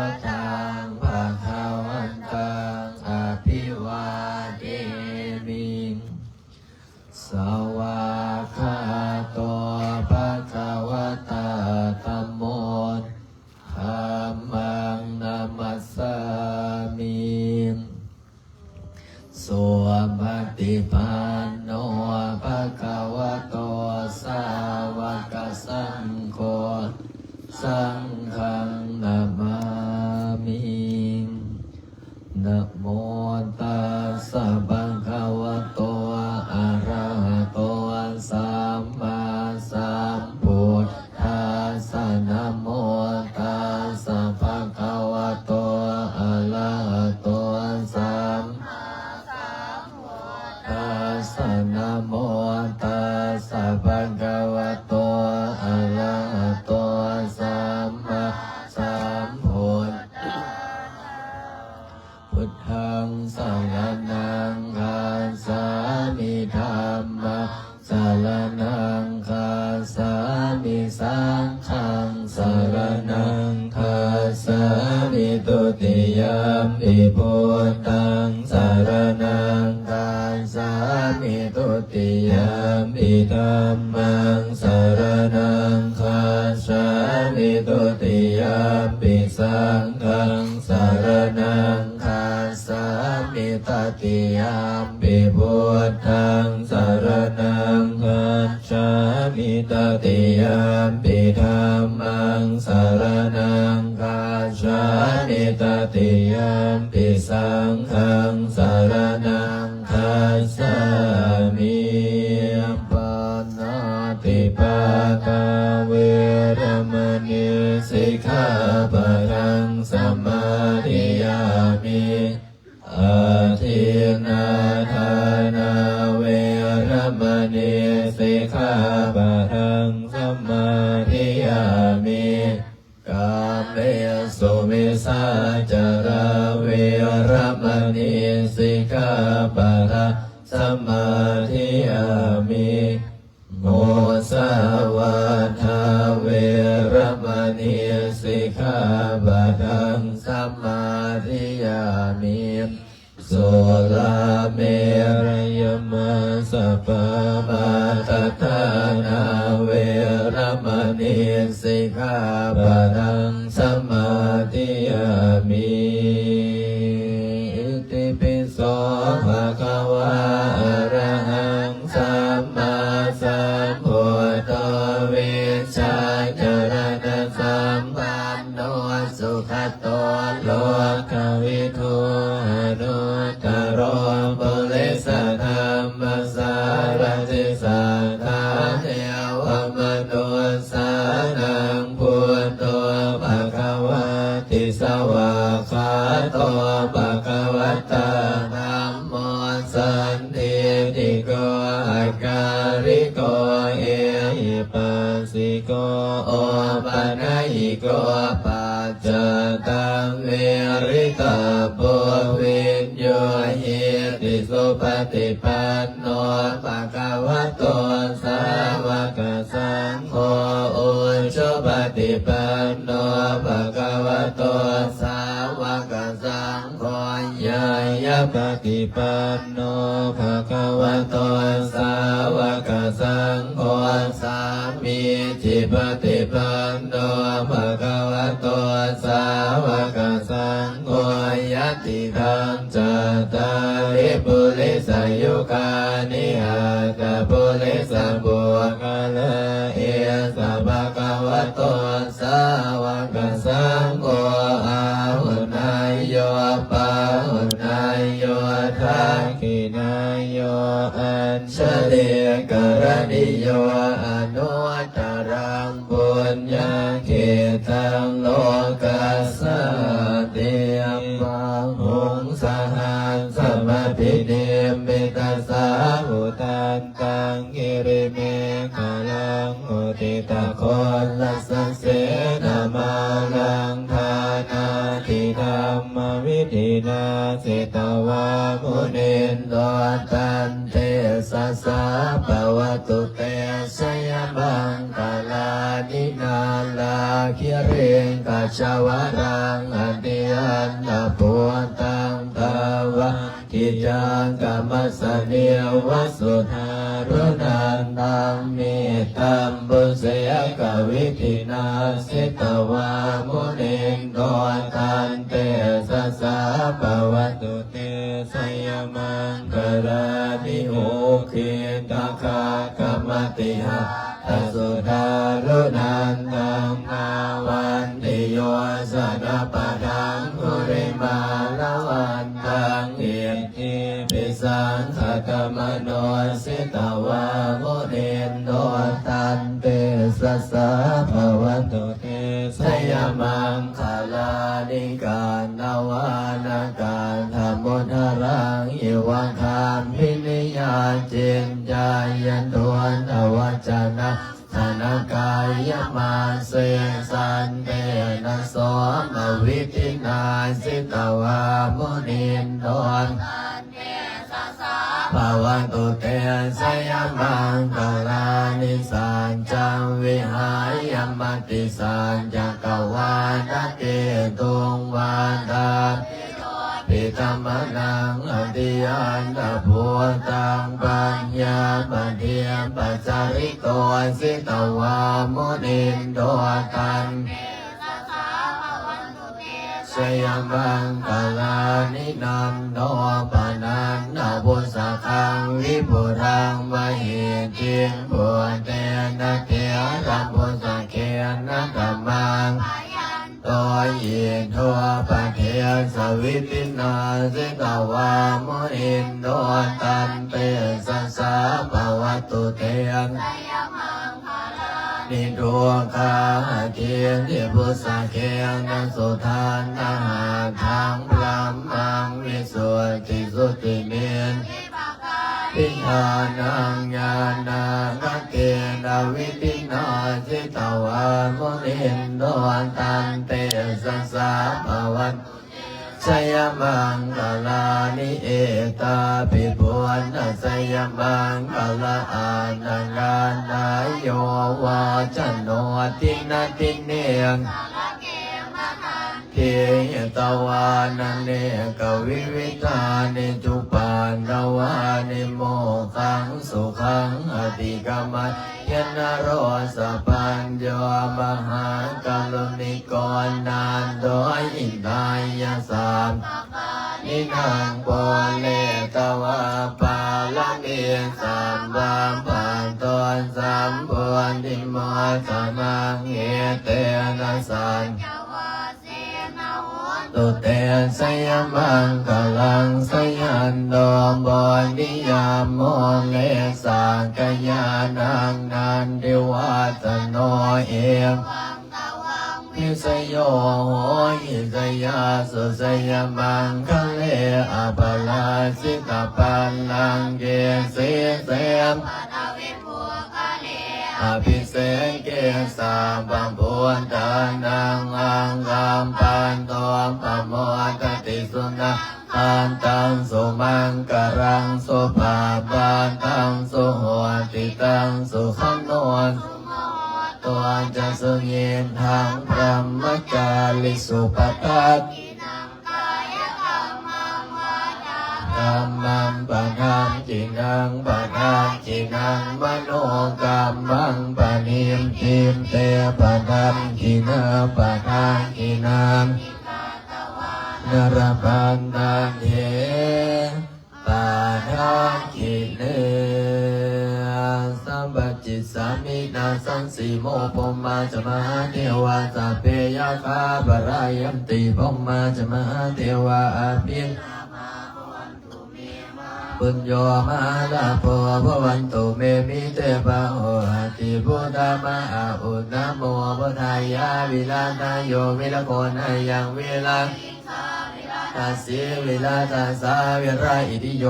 ດທັງ ພະຄະວັນຕັງ ອະພິວາເດມິ. ສະວາກຂາໂຕ ພະຄະວະຕາ ທຳໂມ ທຳມັງ ນະມັດສາມິ. ສຸປະຕິປັນໂນ ພະຄະວະໂຕ ສາວະກະສັງໂຄ ສັງຄັງ ນະມາມິ. ນະໂມ ຕັດສະ ພະຄະວະໂຕ ອະລະຫະໂຕ ສຳມາສຳພຸດທັດສະ. ນະໂມ ຕັດສະ ພະຄະວະໂຕ ອະລະຫະໂຕ ສຳມາສຳພຸດທັດສະ. ນະໂມ ຕັດສະ ພະຄະວະໂຕ ອະລະຫະໂຕ ສຳມາສຳພຸດທັດສະ. ພຸດທັງ ສະລະນັງ ຄັດສາມິ. ທຳມັງ ສະລະນັງ ຄັດສາມິ. ສັງຄັງ ສະລະນັງ ຄັດສາມິ. ທຸຕິຍຳປິ ພຸດທັງ ສະລະນັງ ຄັດສາມິ. ທຸຕິຍຳປິ ທຳມັງ ສະລະນັງ ຄັດສາມິ. ທຸຕິຍຳປິ ສັງຄັງ ສະລະນັງ ຄັດສາມິ. ຕະຕິຍຳປິ ພຸດທັງ ສະລະນັງ ຄັດສາມິ. ຕະຕິຍຳປິ ທຳມັງ ສະລະນັງ ຄັດສາມິ. ຕະຕິຍຳປິ ສັງຄັງ ສະລະນັງ ຄັດສາມິ. ປານາຕິປາຕາ ເວລະມະນີ ສິກຂາປະທັງ ສະມາທິຍາມິ. ອະທິນນາທານາ ເວລະມະນີ ສິກຂາປະທັງ ສະມາທິຍາມິ. ກາເມສຸມິດສາຈາລາ ເວລະມະນີ ສິກຂາປະທັງ ສະມາທິຍາມິ. ມຸສາວາທາ ເວລະມະນີ ສິກຂາປະທັງ ສະມາທິຍາມິ. ສຸລາເມຣະຍະມາສະປາມາດຖານາ ເວລະມະນີ ສິກຂາປະທັງ ສະມາທິຍາມິ. ອິຕິປິໂສ ພະຄະວາ ອະລະຫັງ ສຳມາສຳພຸດໂທ ວິຊາຈະລະນະສຳປັນໂນ ສຸຂະໂຕ ໂລກະວິທູ ໂຕ ພະຄະວະຕາ ທຳໂມ ສັນທິດຖິໂກ ອາກາລິໂກ ເອຫິປັດສິໂກ ໂອປະນະຍິໂກ ປັດ ຈັດຕັງ ເວລິຕະໂປ ວິນຍູຫິຕິ ສຸປະຕິປັນໂນ ພະຄະວະໂຕ ສາວະກະສັງໂຄ ອຸຈຸປະຕິປັນໂນ ພະຄະວະໂຕ ສາວະກະສັງໂຄ ຍາຍະປະຕິປັນໂນ ພະຄະວະໂຕ ສາວະກະສັງໂຄ ສາ ມີຈິປະຕິປັນໂນ ພະຄະວະໂຕ ສາວະກະສັງໂຄ ຍະຕິທັງ ຈັດຕາລິ ປຸລິສະຍຸການິ ອັດຕະປຸລິສະປຸກຄະລາ ເອສະ ພະຄະວະໂຕ ສາວະກະສັງໂຄ ອາຫຸເນຍໂຍ ປາຫຸເນຍໂຍ ທັກຂິເນຍໂຍ ອັນ ຊະລີກະລະນິໂຍ ອະນຸດຕະລັງ ປຸນຍະເຂຕັງ ໂລກັດສາຕິ ບາຫຸງ ສະຫັດສະມະພິນິມມິດຕະສາຫຸທັນຕັງ ກິລິເມຂະລັງ ອຸທິຕະໂຄລະສະເສນະມາລັງ ທານາທິທັງ ມະວິທິນາ ສິຕະວາ ມຸນິນໂດ ຕັນເຕຊະສາ ພະວະຕຸເຕ ຊະຍະມັງຄະລານິ ນາລາຄິລິງຄະຊະວະລັງ ອະຕິອັນດາພູຕັງ ທາວະ ກິຈັງກະມັດສະເນວະ ສຸທາຣຸນັນຕັງ ເມຕຕຳບຸເສກະວິທິນາ ສິຕະວາ ມຸນິນໂດ ຕັນເຕຊະສາ ພະວະຕຸເຕ ຊະຍະມັງຄະລານິ ອຸກິດຕະຄາຄະມະຕິຫະ ຕະສຸທາຣຸນັນຕັງ ນາວັນຕິໂຍຊະນະປະທັງ ກຸລິມາລະວັນຕັງ ອິດທິພິສັງຄະຕະມະໂນ ສິຕະວາ ມຸນິນໂດ ຕັນເຕຊະສາ ພະວະຕຸເຕ ຊະຍະມັງຄະລານິ ການະວານະການທະມຸນທະລັງ ອິວະຄາມພິນິຍາ ຈິນຈາຍະໂຕ ທະວັດຈະນະ ທະນະກາຍະມາເສ ສັນເຕນະໂສມະວິທິນາ ສິຕະວາ ມຸນິນໂດ ພະວະຕຸເຕ ຊະຍະມັງຄະລານິ ສັດຈັງ ວິຫາຍະ ມະຕິສັນຈັກກະວານະເກຕຸງ ວາທາພິໂລພິທະມະນັງ ອະຕິອັນດາພູຕັງ ປັນຍາປະທິປັດສະລິໂຕ ສິຕະວາ ມຸນິນໂດ ຕັນ ຊະຍະມັງຄະລານິ ນັນໂດປະນັນທະວຸດສະຄັງ ວິພຸລະມະຫິດຖິງ ພຸດເຕນະເຖລະບຸດສະເຄນະທຳມັງ ໂຕ ອິດໂທປະເທສະ ວິທິນາ ສິຕະວາ ມຸນິນໂດ ຕັນເຕຊະສາ ພະວະຕຸເຕ ຊະຍະມັງຄະລາ ນິ ທຸກຂາທິທິພຸດສະເຄນະ ສຸທັນນະຫັດຖັງ ບະລັມມັງ ວິສຸດທິສຸດທິມິດທິພະກາພິທານັງ ຍານາກະເທນະ ວິທິນາ ສິຕະວາ ມຸນິນໂດ ຕັນເຕຊະສາ ພະວະຕຸ ຊະຍະມັງຄະລານິ ເອຕາປິ ປຸນນະຊະຍະມັງຄະລາອານາການາໂຍ ວາຊະໂນ ທິນະທິເນ ສາລະເກ ມະທັນ ທີ ຫິຕະວານະເນກະວິວິທານິ ຈຸປານນະວານິ ໂມຄັງ ສຸຂັງ ອະຕິກະມັນ ຍະນະໂຣສະປັນໂຍ ມະຫາກະລຸນິໂກ ນາໂດ ຫິຕາຍະ ສັບພະການິນັງ ປູເຣຕະວາ ປາລະມີ ສັບບາ ປັດໂຕ ສຳໂພທິ ໂມທະນາງ ເອເຕນະ ສັດ ໂຕເຕ ຊະຍະມັງຄະລັງ ຊະຍັນໂຕ ໂພທິຍາ ໂມເລ ສັກກະຍານັງ ນັນທິວັດທະໂນ ເອວັງ ຕະວັງ ສະໂຍ ໂຫຫິ ສະຍາສຸ ສະຍະມັງຄະເລ ອະປະລາຊິຕະບັນລັງເກ ສີເສ ອະພິເສເກ ສັບພະພຸດທານັງ ອັກຂະປັນໂຕ ປະໂມດທະຕິ ສຸນັກຂັດຕັງ ສຸມັງຄະລັງ ສຸພະພະທັງ ສຸໂຫຕິຕັງ ສຸຂະໂນ ໂຕຈະ ສຸຍິດທັງ ບຣຳມະຈາລິສຸ ປະທັດ ກຳມັງ ປະທັດຖິນັງ ປະທັດຖິນັງ ມະໂນກຳມັງ ປະນິດຖິເຕ ປະທັດຖິນາ ປະທັດຖິນັງ ນະລະພັນທັດເທ ປະທັດຖິເນ ສຳປະຈິດສາມິ ນາສັງສີໂມ ພົມມາຈະ ມະຫາເທວາ ສັບເພຍັກຂາ ພະລາຍັນຕິ ພົມມາຈະ ມະຫາເທວາ ອະພິລາພາ ພະວັນຕຸເມ ມະຫາປຸນໂຍ ມະຫາລາໂພ ພະວັນຕຸເມ ມິເຕພະໂຫ ອະຕິພຸດທາ ມະຫາອຸນນະໂມ ພຸດທາຍາ ວິລາທາໂຍ ວິລະໂຄນາຍັງ ວິລາ ທັດສີ ວິລາທັດສາ ວິລາອິດທິໂຍ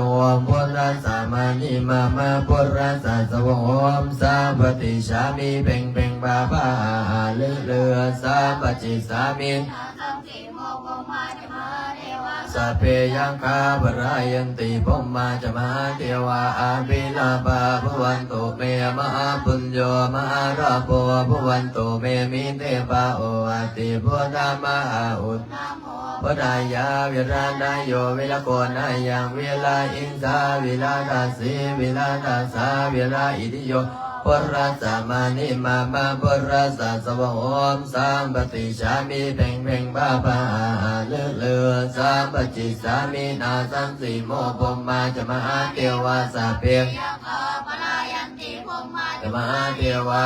ພຸດທັດສະ ມະນີມາມະ ພຸດທັດສະ ສະວະໂຫມ ສະປະຕິສາມິ ເພັງເພັງ ພາພາ ອາອາ ລືລື ສະປະຈິດສາມິ ນາສັງສີໂມ ພົມມາຈະ ມະຫາເທວາ ສັບເພຍັກຂາ ພະລາຍັນຕິ ພົມມາຈະ ມະຫາເທວາ ອະພິລາພາ ພະວັນຕຸເມ ມະຫາປຸນໂຍ ມະຫາລາໂພ ພະວັນຕຸເມ ມິເຕພະໂຫ ອະຕິພຸດທາ ມະຫາອຸນ ພຸດທາຍາ ວິລາທາໂຍ ວິລະໂຄນາຍັງ ວິລາອິງສາ ວິລາທັດສີ ວິລາທັດສາ ວິລາອິດທິໂຍ ພຸດທັດສະ ມະນີມາມະ ພຸດທັດສະ ສະວະໂຫມ ສະປະຕິສາມິ ເພັງເພັງ ພາພາ ອາອາ ລືລື ສະປະຈິດສາມິ ນາສັງສີໂມ ພົມມາຈະ ມະຫາເທວາ ສັບເພ ມະຫາເທວາ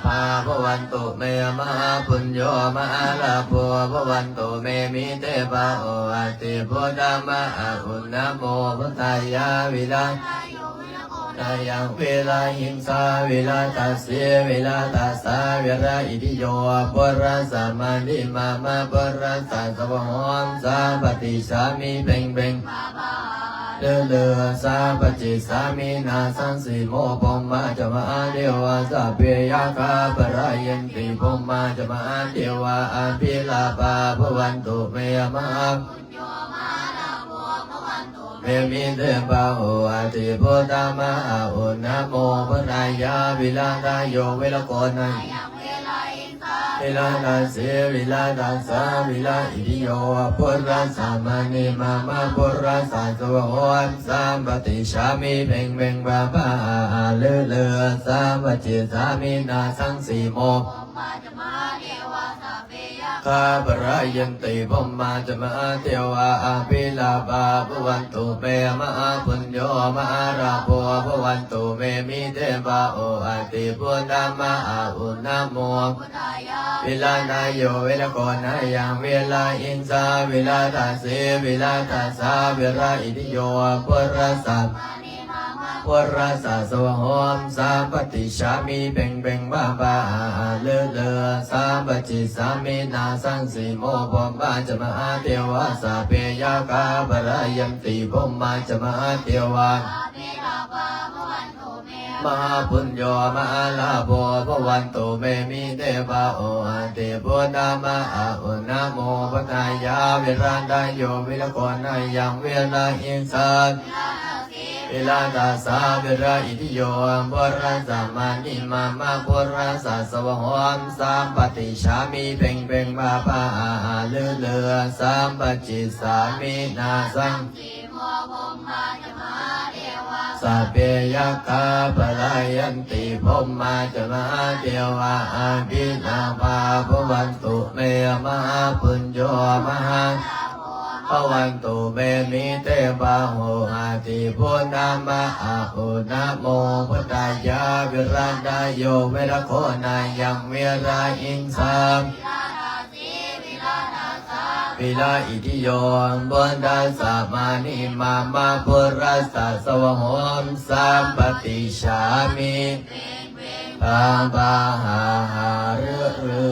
ພາ ພະວັນຕຸເມ ມະຫາປຸນໂຍ ມະຫາລາໂພ ພະວັນຕຸເມ ມິເຕພະໂຫ ອະຕິພຸດທາ ມະຫາອຸນນະໂມ ພຸດທາຍາ ວິລາທາໂຍ ວິລະໂຄນາຍັງ ວິລາຫິງສາ ວິລາທັດສີ ວິລາທັດສາ ວິລາອິດທິໂຍ ພຸດທັດສະ ມະນີມາມະ ພຸດທັດສະ ສະວະໂຫມ ສະປະຕິສາມິ ເພັງເພັງ ເລີເລີ ສາປະຈິດສາມິ ນາສັງສີໂມ ພົມມາຈະ ມະຫາເທວາ ສັບເພຍັກຂາ ພະລາຍັນຕິ ພົມມາຈະ ມະຫາເທວາ ອະພິລາພາ ພະວັນຕຸເມ ມະຫາ ເມ ມິເຕພະໂຫ ອະຕິພຸດທາ ມະຫາອຸນນະໂມ ພຸດທາຍາ ວິລາທາໂຍ ວິລະໂຄນາ ວິລາທັດສີ ວິລາທັດສາ ວິລາອິດທິໂຍ ພຸດທັດສະ ມະນີມາມະ ພຸດທັດສະ ສະວະໂຫມ ສະປະຕິສາມິ ເພັງເພັງ ພາພາ ອາອາ ລືລື ສາປະຈິດສາມິ ນາສັງສີໂມ ຄາ ພະລາຍັນຕິ ພົມມາຈະ ມະຫາເທວາ ອະພິລາພາ ພະວັນຕຸເມ ມະຫາປຸນໂຍ ມະຫາລາໂພ ພະວັນຕຸເມ ມິເຕພະໂຫ ອະຕິພຸດທາ ມະຫາອຸນນະໂມ ວິລານາໂຍ ວິລະໂຄນາຍັງ ວິລາອິງສາ ວິລາທັດສີ ວິລາທັດສາ ວິລາອິດທິໂຍ ພຸດທັດສະ ພຸດທັດສະ ສະວະໂຫມ ສາປະຕິສາມິ ເພັງເພັງ ພາພາ ອາອາ ລືລື ສາປະຈິດສາມິ ນາສັງສີໂມ ພົມມາຈະ ມະຫາເທວາ ສັບເພຍັກຂາ ພະລາຍັນຕິ ພົມມາຈະ ມະຫາເທວາ ມະຫາປຸນໂຍ ມະຫາລາໂພ ພະວັນຕຸເມ ມິເຕພະໂຫ ອະຕິພຸດທາ ມະຫາອຸນນະໂມ ພຸດທາຍາ ວິລາທາໂຍ ວິລະໂຄນາຍັງ ວິລາອິງສາ ວິລາທັດສາ ວິລາອິດທິໂຍ ພຸດທັດສະ ມະນີມາມະ ພຸດທັດສະ ສະວະໂຫມ ສາປະຕິສາມິ ເພັງເພັງ ພາພາ ອາອາ ລືລື ສາປະຈິດສາມິ ນາສັງ ສັບເພຍັກຂາ ພະລາຍັນຕິ ພົມມາຈະ ມະຫາເທວາ ອະພິລາພາ ພະວັນຕຸເມ ມະຫາປຸນໂຍ ມະຫາ ພະວັນຕຸເມ ມິເຕພະໂຫ ອະຕິພຸດທາ ມະຫາອຸນນະໂມ ພຸດທາຍາ ວິລາທາໂຍ ວິລະໂຄນາຍັງ ວິລາອິງສາ ວິລາອິດທິໂຍ ພຸດທັດສະ ມະນີມາມະ ພຸດທັດສະ ສະວະໂຫມ ສາປະຕິສາມິ ປະປະຫະຫະ ຣຶ ຣື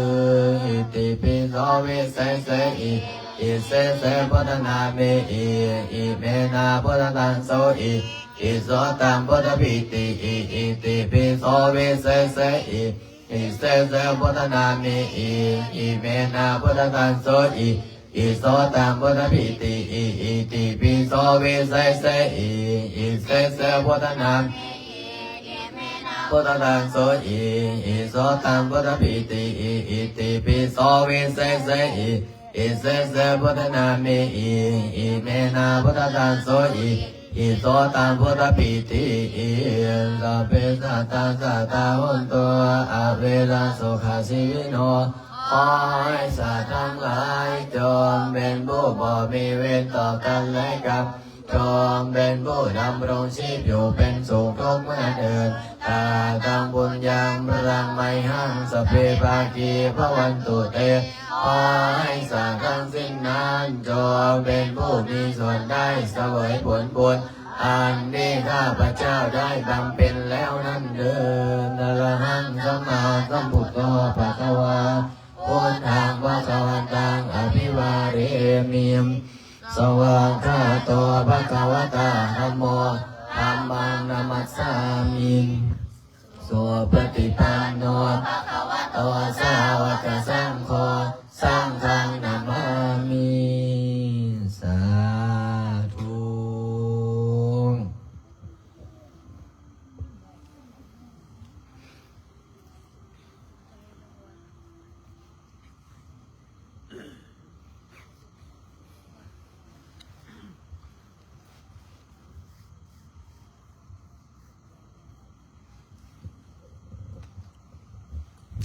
ອິຕິປິໂສ ວິເສເສ ອິ ອິເສເສ ພຸດທະນາມິ ອິ ອິເມນະ ພຸດທະທັງ ໂສ ອິ ອິໂສຕັງ ພຸດທະປິຕິ ອິ ອິຕິປິໂສ ວິເສເສ ອິ ອິເສເສ ພຸດທະນາມິ ອິ ອິເມນະ ພຸດທະທັງ ໂສ ອິ ອິໂສຕັງ ພຸດທະປິຕິ ອິ ອິຕິປິໂສ ວິເສເສ ອິ ອິເສເສ ພຸດທະນາມິ ພຸດທະທັງ ໂສ ອິ ອິໂສຕັງ ພຸດທະປິຕິ ອິ ອິຕິປິໂສ ວິເສເສ ອິ ອິເສເສ ພຸດທະນາມິ ອິ ອິເມນະ ພຸດທະທັງ ໂສ ອິ ອິໂສຕັງ ພຸດທະປິຕິ ອິ ສັບເພ ສັດຕາ ສັດຕາ ໂຫນຕຸ ອະເວລາ ສຸຂະ ຊີວິໂນ ຂໍໃຫ້ສັດທັງຫຼາຍ ຈົ່ງເປັນຜູ້ບໍ່ມີເວນຕໍ່ກັນແລະກັນ ຈົ່ງເປັນຜູ້ດຳລົງຊີບຢູ່ເປັນສຸກທຸກເມື່ອເທີນ ກະຕັງ ປຸນຍັງ ພະລັງ ໄມຫັງ ສັບເພ ພາຄີ ພະວັນຕຸ ເຕ ຂໍໃຫ້ສັດທັງສິ້ນນັ້ນ ຈົ່ງເປັນຜູ້ມີສ່ວນໄດ້ສະເຫວີຍຜົນບຸນ ອັນທີ່ຂ້າພະເຈົ້າໄດ້ບຳເພັນແລ້ວນັ້ນເທີນ ອະລະຫັງ ສຳມາສຳພຸດໂທ ພະຄະວາ ພຸດທັງ ພະຄະວັນຕັງ ອະພິວາເທມິ ສະວາກຂາໂຕ ພະຄະວະຕາ ທຳໂມ ທຳມັງ ນະມັດສາມິ ສຸປະຕິປັນໂນ ພະຄະວະໂຕ ສາວະກະສັງໂຄ ສັງຄັງ ນະມາມິ ສາທຸ.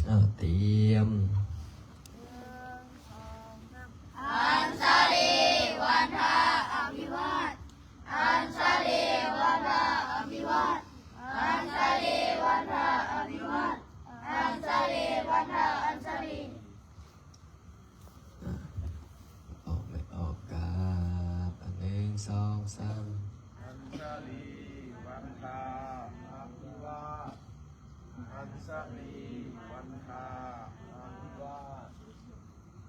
ເອົາ ຕຽມ ອັນຊະລີວັນທາ ອະພິວາດ ອັນຊະລີວັນທາ ອະພິວາດ ອັນຊະລີວັນທາ ອະພິວາດ ອັນຊະລີວັນທາ ອັນຊະລີ ອອກ ອອກ ກາບ ໜຶ່ງ ສອງ ສາມ ອັນຊະລີວັນທາ ອະພິວາດ ອັນຊະລີວັນທາ ອະພິວາດ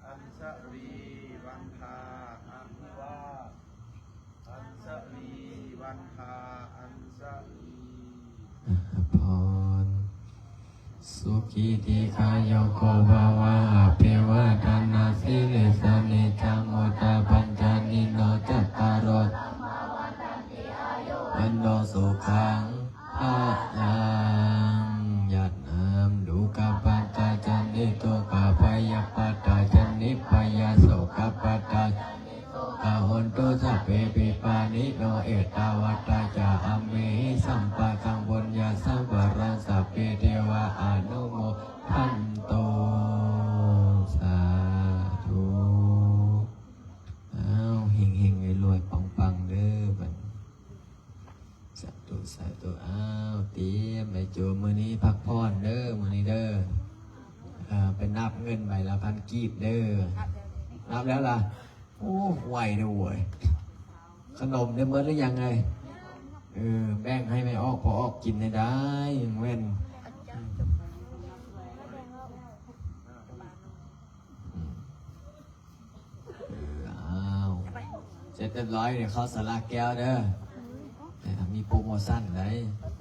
ອັນຊະລີວັນທາ ອະພິວາດ ອັນຊະລີວັນທາ ອັນຊະລີ ອະພອນ ສຸຂີ ດີຄາຍຸໂກ ພະວະ ອະພິວາທະນະສີລິສະ ນິຈຈັງ ວຸດທາ ປັນຈາຍິໂນ ຈັດຕາໂລ ທຳມາ ວັນທັນຕິ ອາຍຸ ວັນໂນ ສຸຂັງ ພະລັງ ຢາດນ້ຳ ດູກະປັດຕາ ຈະນິ ທຸກກະ ໄພຍະປັດຕາ ຈະນິ ໄພຍະ ໂສກະປັດຕາ ໂສກະ ໂຫນຕຸ ສັບເພ ວິປານີໂນ ເອຕາວັດຕາ ຈະ ອາເມຫິ ສຳປະກັງ ປຸນຍະສຳປະລັງ ສັບເພ ເທວາ ອະນຸໂມທັນຕຸ ສາທຸ. ອ້າວ ເຮັງໆ ລວຍໆ ປັງໆ ເດີ ບັດນີ້ ສາທຸ ສາທຸ. ອ້າວ ຕຽມ ແມ່ໂຈ ມື້ນີ້ພັກຜ່ອນເດີ ມື້ນີ້ເດີ ເອີ ໄປນັບເງິນໃບລະພັນກີບເດີ. ນັບແລ້ວລະ? ໂອ້ ໄວເດີເວີຍ. ຂະໜົມໄດ້ໝົດຫຼືຍັງເອີຍ? ເອີ ແບ່ງໃຫ້ແມ່ອອກ ພໍ່ອອກກິນໃຫ້ໄດ້ ແມ່ນ. ເອີ ອ້າວ ເສັດຮຽບຮ້ອຍ ເຂົ້າສາລາແກ້ວເດີ ມີໂປຣໂມຊັນໃດ໋.